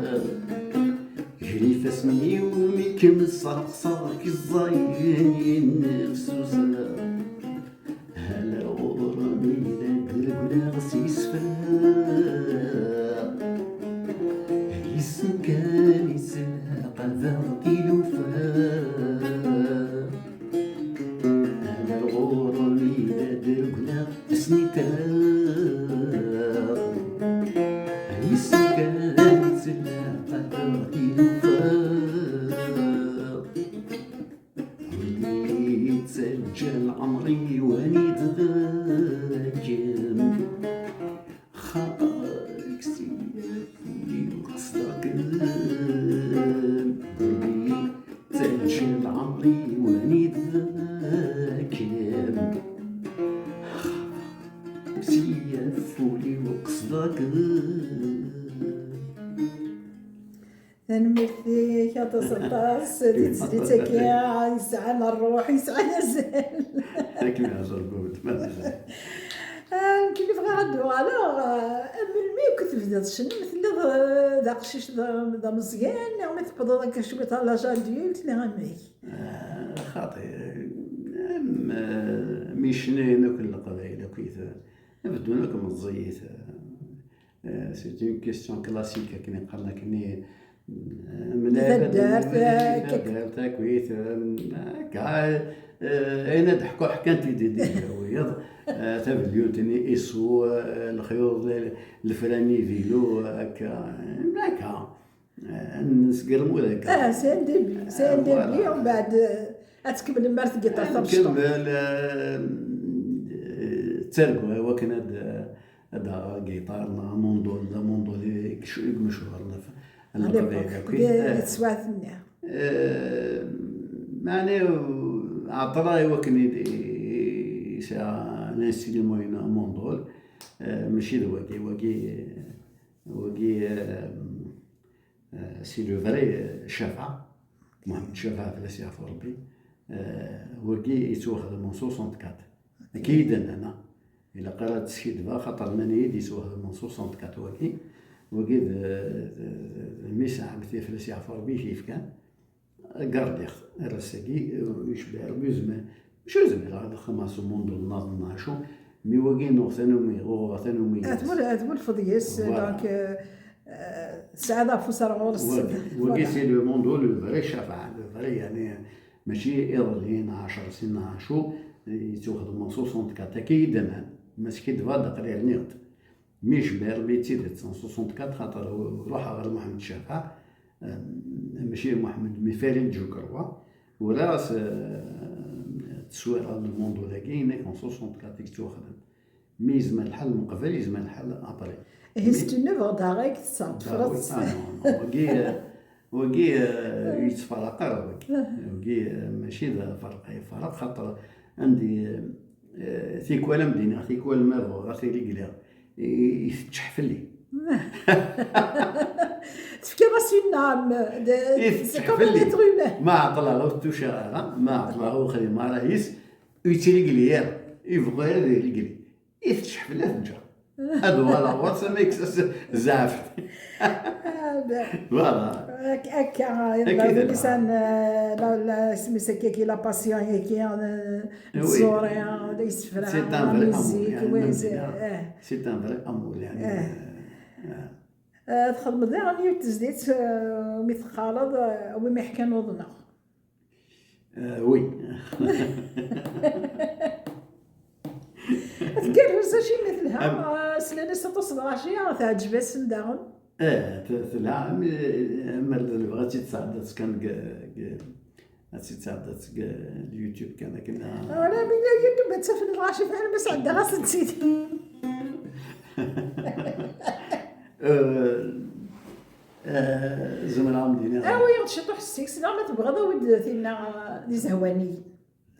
Gar ifassen-iw mi kem-sserqseɣ, keẓẓayen nnefsusa. Ala ɣur-m i d regleɣ s yisefra. Isem kan i ttnaqadeɣ tilufa. Ala ɣur-m i d regleɣ asnitaɣ. Isem kan i ttnaqadeɣ tilufa. Ur d-yettaǧǧa leɛmer-iw anid d akken. Xaqeɣ-k si yaful-iw qesdeɣ-kem. Ur d-yettaǧǧa leɛmer-iw anid d akken. Xaqeɣ-k si yaful-iw qesdeɣ-kem. Tanemmirt-ik aṭas, aṭas, di tezlit-agi yesɛan ṛṛuḥ, yesɛan azal. Akken yeɛẓer Rebbi, ma tebɣiḍ. Ah, nekkini bɣiɣ ad d-uɣaleɣ, ah, melmi akk tebdiḍ tcennuḍ? Telliḍ, ah, d aqcic, d, d ameẓyan, neɣ mi tewwḍeḍ akka cwiṭ à l'âge adulte, neɣ amek? Ah, xaṭi, am, ah, mi ccnayen akk n Leqbayel akk, beddun akk meẓẓiyit. Euh, c'est une question classique, akken i qqaren, akken i, euh, mlal, taddart, euh, taddart, akkit, euh, akka, euh, ayen ad ḥkuɣ ḥkan-t-id-, id-, wiyaḍ, euh, tabelyut-nni, iṣu, euh, lexyuḍ, lefrani, vilu, akka, euh, akka. Euh, nesgermud akka. Ah, c'est un début, c'est un début, voilà. Umbeɛd, euh, ad tkemmlem ar tgiṭart tamecṭuḥt. Nkemmel, euh, euh, ttarguɣ i wakken ad, ad aɣeɣ agiṭar neɣ amundul, d amundul i, i mechuren ɣef Leqbayel akk. Di teswiɛt-nni. Eh, meɛna, ɛeṭṭleɣ i wakken i, i, i sɛiɣ l'instrument-inu amundul. Eh, mačči d wagi, wagi, wagi, eh, eh, c'est le vrai, eh, Cafa. Muḥemmed Cafa, fell-as yeɛfu Rebbi. Eh, wagi yettwaxdem en soixante-quatre. Akka i d-nnan, ah. Ilaq ara d-skidbeɣ, xaṭer nnan-iyi-d yettwaxdem en soixante-quatre wagi. Wagi d, d, d, d mmi-s n ɛemti, fell-as yeɛfu Rebbi, i t-yefkan. Gardiɣ-t ar ass-agi, ur yecbiɛ Rebbi, ur yezmir. Mačči ur zmireɣ ad xedmeɣ s umundul nniḍen neɣ acu, mi wagi nuɣ tanumi, uɣeɣ tanumi. Ad twal-, ad twalfeḍ yes, voilà. Donc, euh, euh, tesɛiḍ afus ar ɣur-s. Wagi, wagi, voilà. C'est le monde, le vrai Cafa, le vrai, yeɛni, mačči iḍelli neɣ ɛecṛ snin neɣ acu, yettwaxdem en soixante-quatre, akka i d-nnan. Ma skidbeɣ-d, aql-i rniɣ-d. Mi jmiɛ Rebbi d tidet, en soixante-quatre, xaṭer ruḥeɣ ɣer Muḥemmed Cafa, eh, mačči Muḥemmed, mi Farid Jukerwa, uriɣ-as, eh, tteswireɣ lemundul-agi, yenna-k en soixante-quatre i yettwaxdem. Mi yezmer lḥal meqbel, yezmer lḥal après. Ihi, c'est une œuvre d'art i tettɛeṭṭfeḍ. Bah oui, ah non, non, wagi, eh, Wagi, eh, ur yettfaraq ara wagi. Wagi, eh, mačči d aferq, yefaraq xaṭer andi, eh, tikwal am d-iniɣ, tikwal ma bɣiɣ ad tili gliɣ, i, i teččeḥ fell-i. Tefkiḍ-as une âme, de, I c'est teččeḥ comme un fell-i. Être humain. Ma ɛeṭṭleɣ ur t-tuciɣ ara, ma ɛeṭṭleɣ ur xdimeɣ ara yis, ur yettili gli ara, ur yebɣi ara ad yili gli. I teččeḥ fell-i ad teǧǧa. Ad uɣaleɣ ɣur-s ama yekkes-as zzɛaf. Ah, ben. Voilà. Ak-, akka, akka i win tella. Yesɛan, eh, la, la, isem-is akka, la passion, akka, eh, oui. Tẓuri, eh, isefra, c'est un vrai amour, musique, yani, oui, c'est, eh. C'est un vrai amour, yani, eh. Eh, txedmeḍ daɣen yiwet tezdit, eh, mi teqqareḍ, eh, wi mi ḥkan uḍneɣ. Eh, oui. Tgerrez acimi telha, am- eh, slan-as aṭas n lɣaci, teɛǧeb-asen daɣen. Eh, t-, telha, am, am, ad lebɣa ad tt-id-tesɛeddaḍ kan deg, deg, ad tt-id-tesɛeddaḍ deg YouTube kan akken, ah. Ala, mi yella YouTube ad tafeḍ lɣaci fell-am, ma sɛeddaɣ-asen-tt-id. Eh, eh, zemreɣ ad m-d-iniɣ. Awi-yaɣ-d ciṭuḥ seg-s, neɣ ma tebɣiḍ awi-d tinna, eh, d izehwaniyen.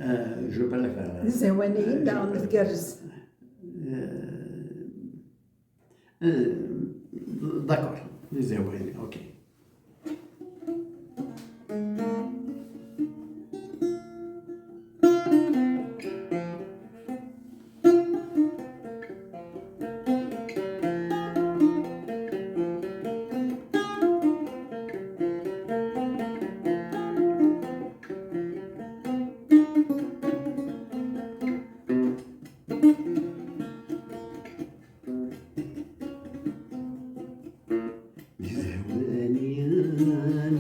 Eh, je préfère. D izehwaniyen, eh, daɣen tgerrez. Eh, eh, d'accord, d izehwaniyen, ok. D izehwaniyen,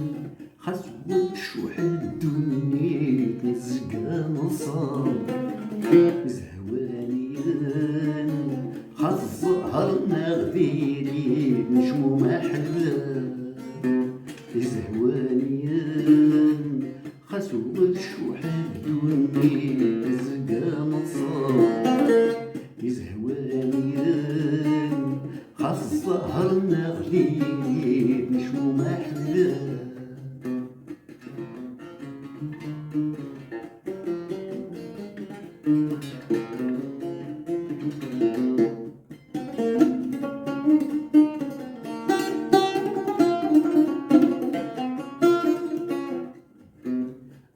xas tcuḥ ddunit nezga neṣṣer. D izehwaniyen, xas ẓẓher neɣ diri necmumeḥ-d. D izehwaniyen, xas ur tcuḥ ddunit nezga neṣṣer. D izehwaniyen, xas ẓẓher neɣ diri necmumeḥ-d.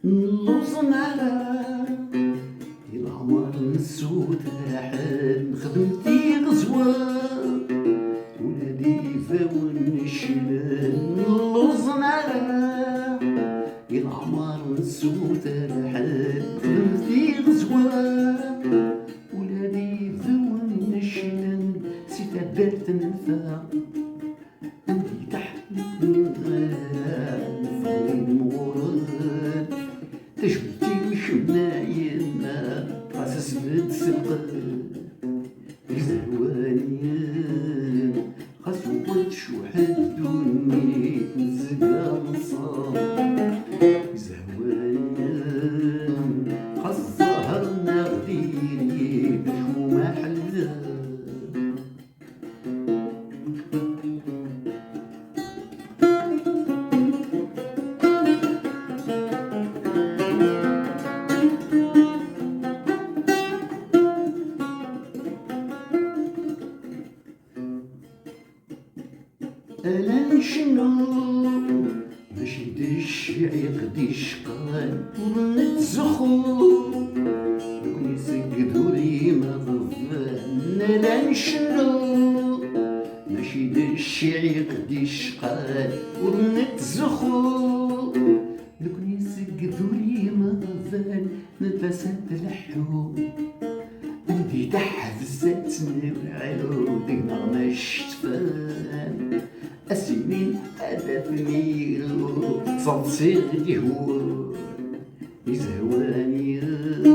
Nelluẓen ara i leɛmer nessuter aḥed nexdem tiɣezwa. Ula d ibawen cclen nelluẓen ara i leɛmer nessuter aḥed nexdem tiɣezwa. Ula d ibawen cclen si taddart neffeɣ. Anda i d-ḥlifen ara neffeɣ imɣuren. Tajmilt-iw kemm a yemma, ɣas asbed s lqedd. Izehwaniyen, xas ur tcuḥ ddunit nezga neṣṣer. Izehwaniyen, xas ẓẓher neɣ diri necmumeḥ-d. Ala ncennu, mačči d ccɛiq d icqan ur nettzuxxu. Nekni seg dur imeɣban ala ncennu, mačči d ccɛiq d icqan ur nettzuxxu. Nekni seg dur imeɣban nefas ad tleḥḥu. Anda i d-ḥbes ad tt-newɛu deg-neɣ ma cetfan. Asinin ad aten-iru ttseḍsiɣ deg wur. Izehwaniyen,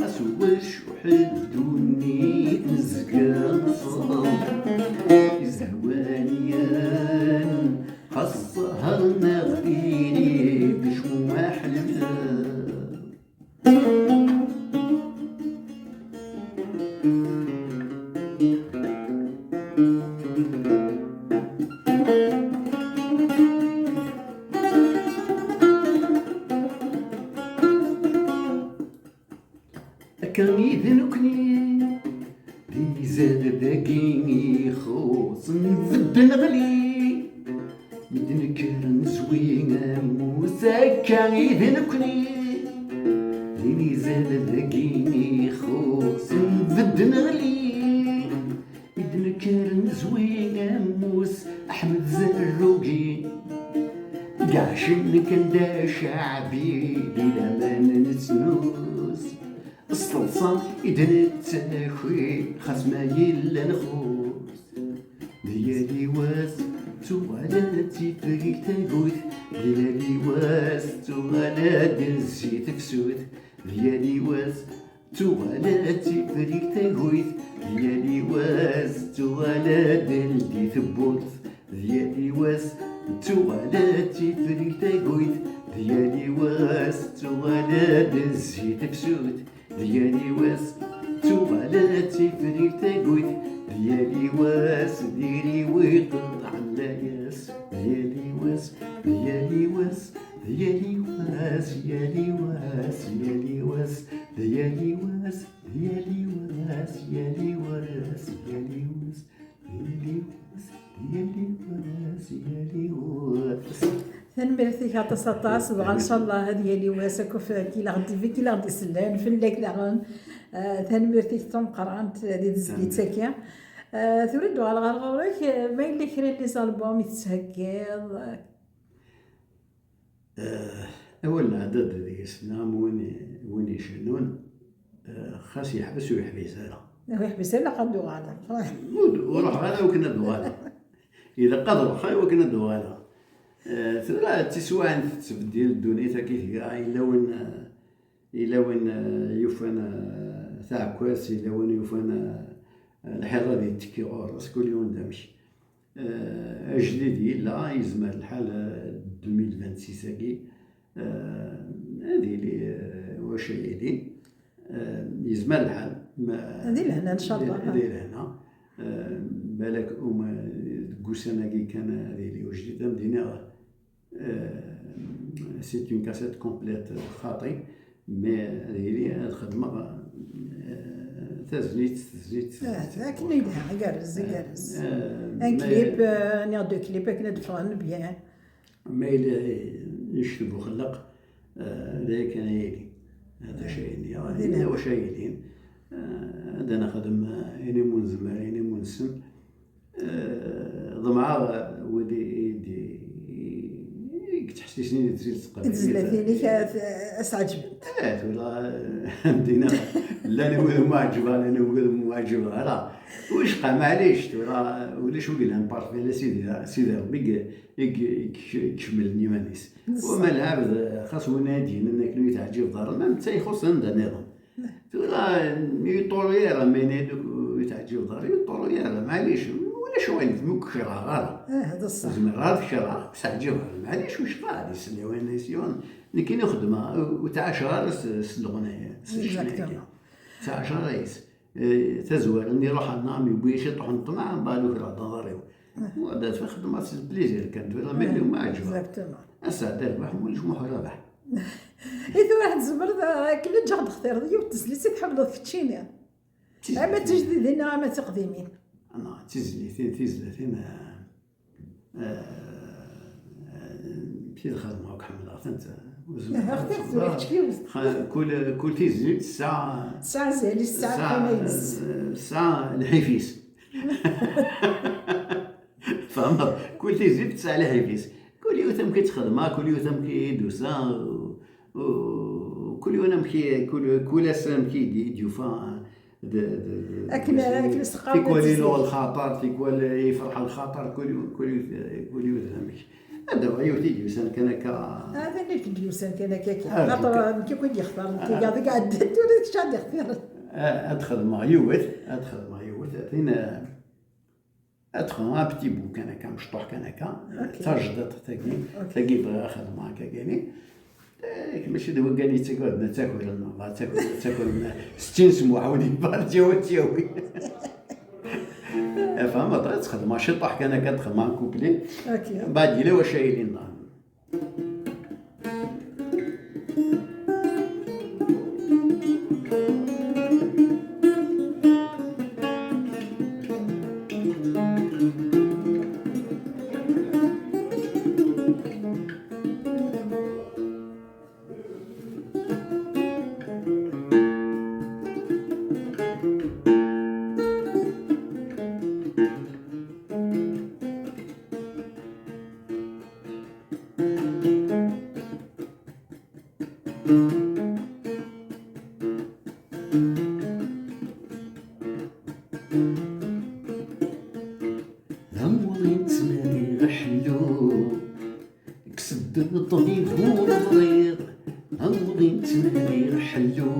ɣas wacḥal ddunit nezga neṣṣer. Izehwaniyen, xas ẓẓher neɣ tili d cmumeḥ lmir. Mi d-nekker nezwi ammus akka i d nekni, din izad dagi ixuṣṣ nbedd neɣli. Mi d-nekker nezwi ammus Ḥmed Zerrugi, deg ɛcen kan d aceɛbi di laman n snus. S teḍsa i d-nettaki xas ma yella nxuṣ. Di yal yiwet tuɣal-d tifrik tagut, di yal yiwet tuɣal-d zi tefsut, di yal yiwet tuɣal-d tifrik tagut, di yal yiwet tuɣal-d ldi tewwurt, di yal yiwet tuɣal-d tifrik tagut, di yal yiwet tuɣal-d zi tefsut. Di yal yiwet tuɣal-d tifrik tagut, di yal yiwet diri wiqeḍ ɛellayas. Di yal yiwet, di yal yiwet, di yal yiwet, yal yiwet, yal yiwet, di yal yiwet, di yal yiwet, yal yiwet, yal yiwet. Tanemmirt-ik aṭas, aṭas, dɣa ncallah ad yali wass akk f-, ki la ɣ-d-, ki la ɣ-d-isellen fell-ak daɣen. Eh, tanemmirt-ik d tameqqrant di tezlit-agi. Eh, tura ad d-uɣaleɣ ɣer ɣur-k, eh, ma yella kra n les albums i tettheggiḍ, eh, Eh, awal n leɛdad deg-s, neɣ am win, win icennun, eh, xas yeḥbes ur yeḥbis ara. Ur yeḥbis ara, ilaq ad d-uɣaleɣ. Ur d-, ur ruḥeɣ ara i wakken ad d-uɣaleɣ. Ilaq ad ruḥeɣ i wakken ad d-uɣaleɣ. Eh, tura d tiswaɛin tettbeddil ddunit akka i tga, yella win, eh, yella win, eh, yufan, eh, taɛekkazt, yella win yufan, eh, lḥiḍ ad yettekki ɣur-s, kul yiwen d amek. Eh, ajdid yella, yezmer lḥal, eh, deux mille vingt-six-agi, eh, ad yili, eh, wacu ad yili. Eh, yezmer lḥal. Ma, di lehna, ncallah. Di, di lehna. Eh, balak uma deg ussan-agi kan ad yili ujdid, am d-iniɣ, Euh, c'est une cassette complète, xaṭi, mais ad yili ad xedmeɣ, euh, tazlit, tazlit, tazlit. Ah, akken i yelha, igerrez, igerrez. Euh, un clip, euh, niɣ deux clips akken ad ffɣen bien. Ma yella yecteb uxellaq, euh, d aya kan ay yili. Hada acu ay yili. Yella wacu ay yilin. Euh, ad nexdem, euh, ayen umi nezmer, ayen umi nessen. Eh, ḍemɛeɣ wid i, i, i, i yettḥessisen i tezlit s teqbaylit. Tezlatin-ik a, a s-ɛeǧbent. Eh, tura, am d-iniɣ, llan wid umi ɛeǧbeɣ, llan wid umi ɛeǧbeɣ ara. Wicqa, maɛlic, tura, ulac wi yellan parfait, ala Sidi, Sidi Ṛebbi i, i, i, i ikecmen iman-is. Neṣṣa. Wama lɛebd, xas win ay d-yennan akken ur yi-teɛǧibeḍ ara, ma netta ixuṣṣ anda nniḍen. Tura, ur yi-ṭṭulu ara, ma yenna-yi-d ur yi-teɛǧibeḍ ara, ur yi-ṭṭulu ara, maɛlic, ulac aɣilif, ma ur k-kerheɣ ara. Ah, d ṣṣeḥ. Zemreɣ ad t-kerheɣ, ur s-ɛǧibeɣ ara, maɛlic, wicqa, ad isel i wayen ay s-yuɣen. Nekkini xeddmeɣ, ur, ur ttɛacaɣ ara s, s leɣnaya, s ccna-agi. Exactement. Ur ttɛacaɣ ara yes. Eh, tazwara-nni ruḥeɣ nniɣ-am yewwi-yi ciṭuḥ n ṭṭmeɛ, mbeɛd ukreɣ-d aḍar-iw. Wa d xeddmeɣ s plaisir kan, tura ma yella ur m-ɛeǧbeɣ. Exactement. Ass-a d rrbeḥ, ma ulac Muḥ Rabeḥ. I tura tzemreḍ, eh, akken ad ǧǧeɣ d-textireḍ yiwet n tezlit i tḥemmleḍ keččini. Ama d tijdidin neɣ ama d tiqdimin. Neɣ d tizlatin, tizlatin, eh, eh, tid xedmeɣ akk ḥemmleɣ-tent. Ur zmireɣ ad xedmeɣ. Xa-, kul, kul tizlit tesɛa, tesɛa azal-is, tesɛa lqima-ines. Tesɛa lḥif-is. Tfehmeḍ? Kul tizlit tesɛa lḥif-is. Kul yiwet amek i tt-xedmeɣ, kul yiwet amek i d-tusa, u, u, kul yiwen amek i, kul, kul ass amek i d-, i d-yufa, d, d, d, akken, akken seqqaren tikwal iluɣ lxaṭer, tikwal ifreḥ lxaṭer, kul yiwet, kul yiwet, kul yiwet d amek. Ad d-awiɣ yiwet i d-yusan kan akka. Hada nekk d-yusan kan akka, akka. Ah, xaṭer nekk akk i d-yextaren, ah, tigaḍ i iɛeddan, tura d kečč ad d-ixtiren. Ah, ad xedmeɣ yiwet, ad xedmeɣ yiwet, tin, ah, ad xedmeɣ un petit bout kan akka, mecṭuḥ kan akka, ok, tajdiṭ tagi, ok, tagi bɣiɣ ad xedmeɣ akka kani. Eh, mačči d wiggan yettaggaden ad ttakren, bɣa ad ttakren, ad ttakren, settin s muḥ, win yebɣa ad yawi, ad yawi. Eh, fehmeḍ, ad txedmeɣ ciṭuḥ kan akka, ad xedmeɣ un couplet. Ok. Mbeɛd yella wacu ay yilin daɣen. D amuḍin ttnadiɣ ḥellu, kkes-d ṭṭbib ur ẓriɣ. D amuḍin ttnadiɣ ḥellu,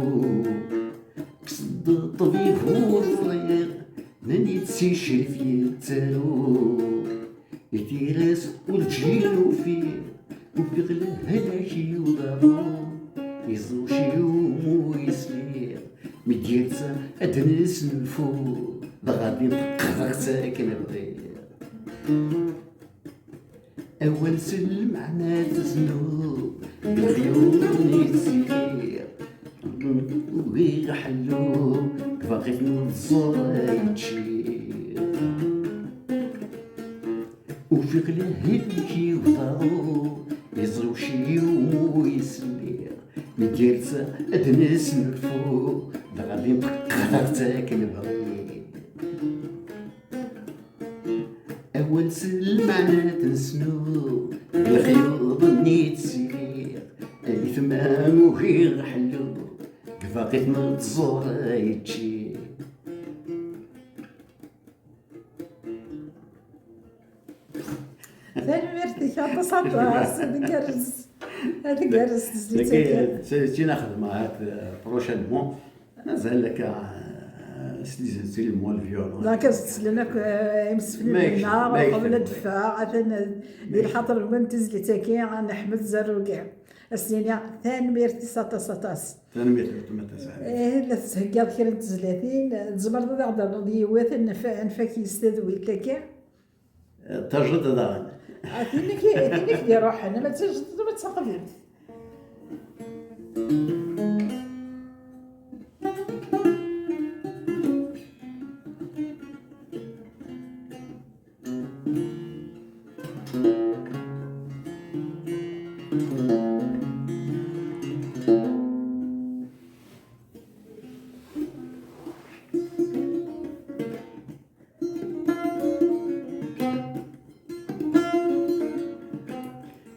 kkes-d ṭṭbib ur ẓriɣ. Nnan-d si Crif yettaru, i tira-s ur ǧǧin ufiɣ. Ufiɣ lehlak i uḍaru, iẓuc i umu yesliɣ. Mi d-yerza ad d-nesnulfu, dɣa din teqqdeɣ-tt akken bɣiɣ. Awal s lmeɛna teznu, d lexyuḍ i ttiliɣ. Ugiɣ ḥellu, baqit neẓẓur ay ččiɣ. Ufiɣ lehil-ik i uḍaru, iẓri uciyyu mu yesliɣ. Mi d-yerza ad nesnulfu, dɣa din qqdeɣ-tt akken bɣiɣ. Awal s lmeɛna tensnu, d lexyuḍ-nni ttiliɣ. Ay tma ugiɣ ḥellu, deg baqit neẓẓur ay ččiɣ. Tanemmirt-ik aṭas, aṭas. Ad igerrez, ad igerrez tezlit-agi. Dagi, d tin xedmeɣ, euh, prochainement. Mazal akka, euh, s les instruments, le violon. Donc, ad slen akk, euh, imsefliden-nneɣ, qbel ad d-teffeɣ, atan, euh, di lxaṭer-nwen tizlit-agi, ad neḥmed zerrugi. Ad s-nini tanemmirt-is aṭas, aṭas. Tanemmirt a weltma Taseɛdit. Eh, la tettheggaḍ kra n tezlatin, tzemreḍ ad aɣ-d-ternuḍ yiwet, ad nf-, ad nfak yis tadwilt-agi? Eh, tajdiṭ daɣen. Ah, tin i k-, tin i k-d-iruḥen, ma d tajdiṭ, ma d taqdimt.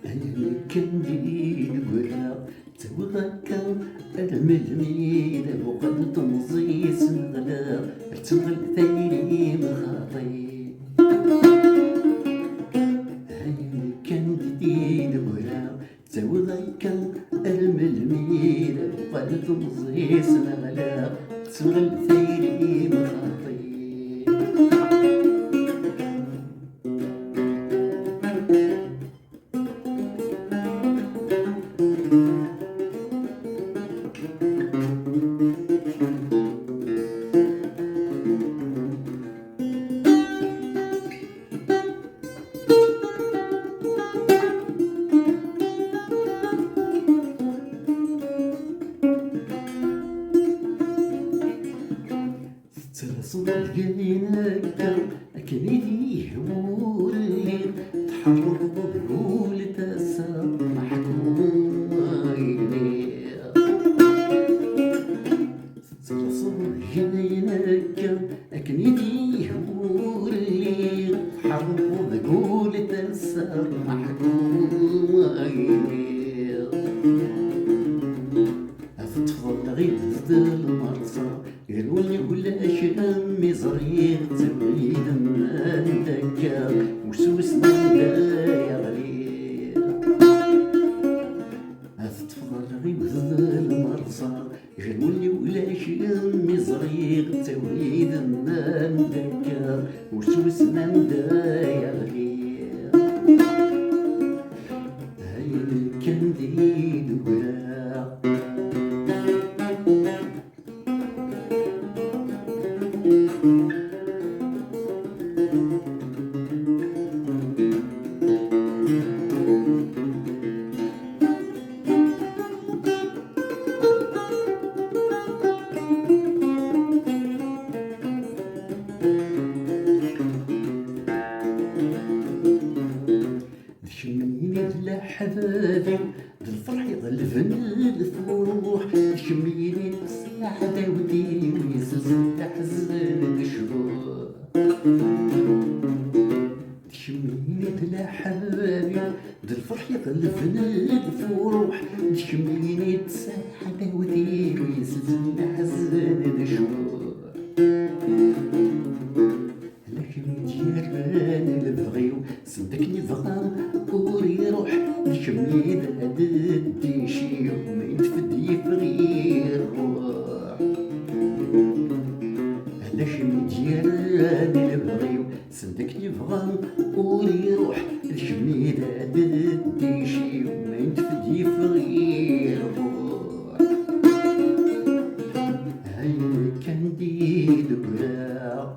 Ayen kan d-ineggura, ttawiɣ akka ar melmi d abuqal n temẓi-s neɣleɣ, ar temɣel tayri mxaṭi. Ayen kan d-ineggura, ttawiɣ akka ar melmi d abuqal n temẓi-s neɣleɣ, ar temɣel tayri mxaṭi. Tettalaseḍ lgayna akka, akken i d-yehwa ur lliɣ, tḥerreḍ ul tasa meḥkum ayniɣ. Tettalaseḍ lgayna akka, akken i d-yehwa ur lliɣ, tḥerreḍ deg ul tasa meḥkum ayniɣ. Ad teṭṭfeḍ lɣid d lmerẓa, gar wul-iw ulac am mi ẓriɣ ttawiden anda akka, weswes anda yeɣli. Ad teṭṭfeḍ lɣid d lmerẓa, gar wul-iw ulac am mi ẓriɣ ttawiden anda akka, weswes anda yeɣli. Ayen kan d-ineggura. D kemmini d leḥbab-iw, d lferḥ iɣelben lfuruḥ. D kemmini d sseɛd awd-iw, yezzen leḥzen d ccḍuḥ. D kemmini d leḥbab-iw, Ḥababi, d lferḥ iɣelben lfuruḥ, d kemmini d ssaḥa tawti, yeszen aḥzen d ccuq. Ala kemm i d-yerran lebɣi-w, send akken yebɣa ur iruḥ, d kemm i d adeddic-iw, ma yeṭṭef-d yeffeɣ iruḥ. Ala kemm i d-yerran lebɣi-w, send akken yebɣa ur iruḥ, d kemm i d adeddic-iw, ma yeṭṭef-d yeffeɣ iruḥ. Ayen kan d-greɣ.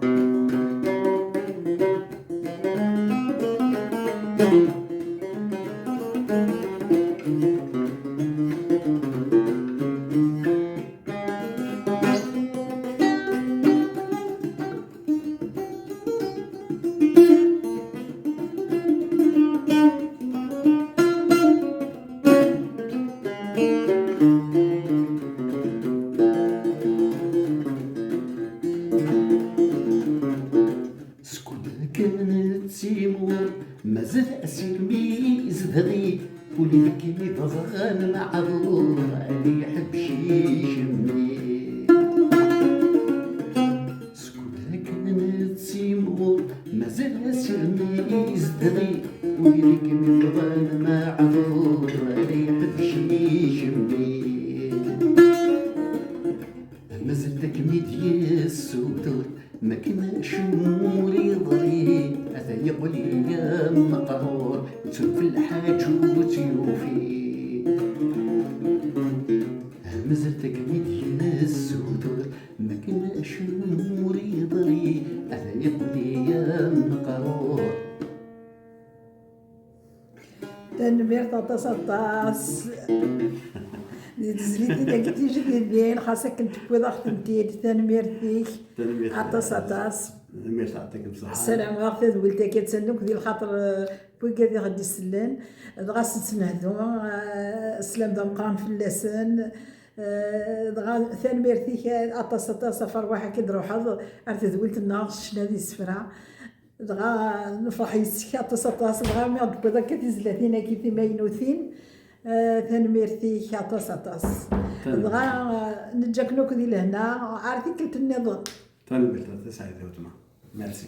Skud akken nettimɣur, mazal asirem izdeɣ-i, ul deg imi bɣan maɛduṛ, ad iḥebbek igenni. Skud akken nettimɣur, mazal asirem izdeɣ-i, ul deg imi bɣan maɛduṛ, ad iḥebbek igenni. Mazal d akken i d-yessutur, makken acemma ur yeḍri, ata yeqqel-iyi am meqrur, ttunfel lḥaǧ ur tt-yufi. Mazal d akken i d-yessutur, makken acemma ur yeḍri, ata yeqqel-iyi am meqrur. Tanemmirt aṭas, aṭas. Di tezlit-agi tijdidin, xas akken tewwiḍ-aɣ-tent-id. Tanemmirt-ik. Tanemmirt. Aṭas, aṭas. Tanemmirt, yeɛṭikem ṣṣeḥḥa. Ssarameɣ tadwilt-agi attan akk di lxaṭer, eh, n wigad i ɣ-d-isellen. Dɣa s-, s-nehdu, eh, sslam d ameqqran fell-asen. Eh, dɣa tanemmirt-ik, eh, aṭas, aṭas ɣef rrwaḥ-agi i d-truḥeḍ ar tedwilt-nneɣ s ccna d isefra. Dɣa nefreḥ yes-k aṭas, aṭas, dɣa mi ɣ-d-tewwiḍ akka tizlatin-agi timaynutin, eh, tanemmirt-ik aṭas, aṭas. Tanemmirt. Dɣa, eh, neǧǧa-ken akk di lehna, ar tikkelt nniḍen. Tanemmirt, a Taseɛdit weltma. Merci.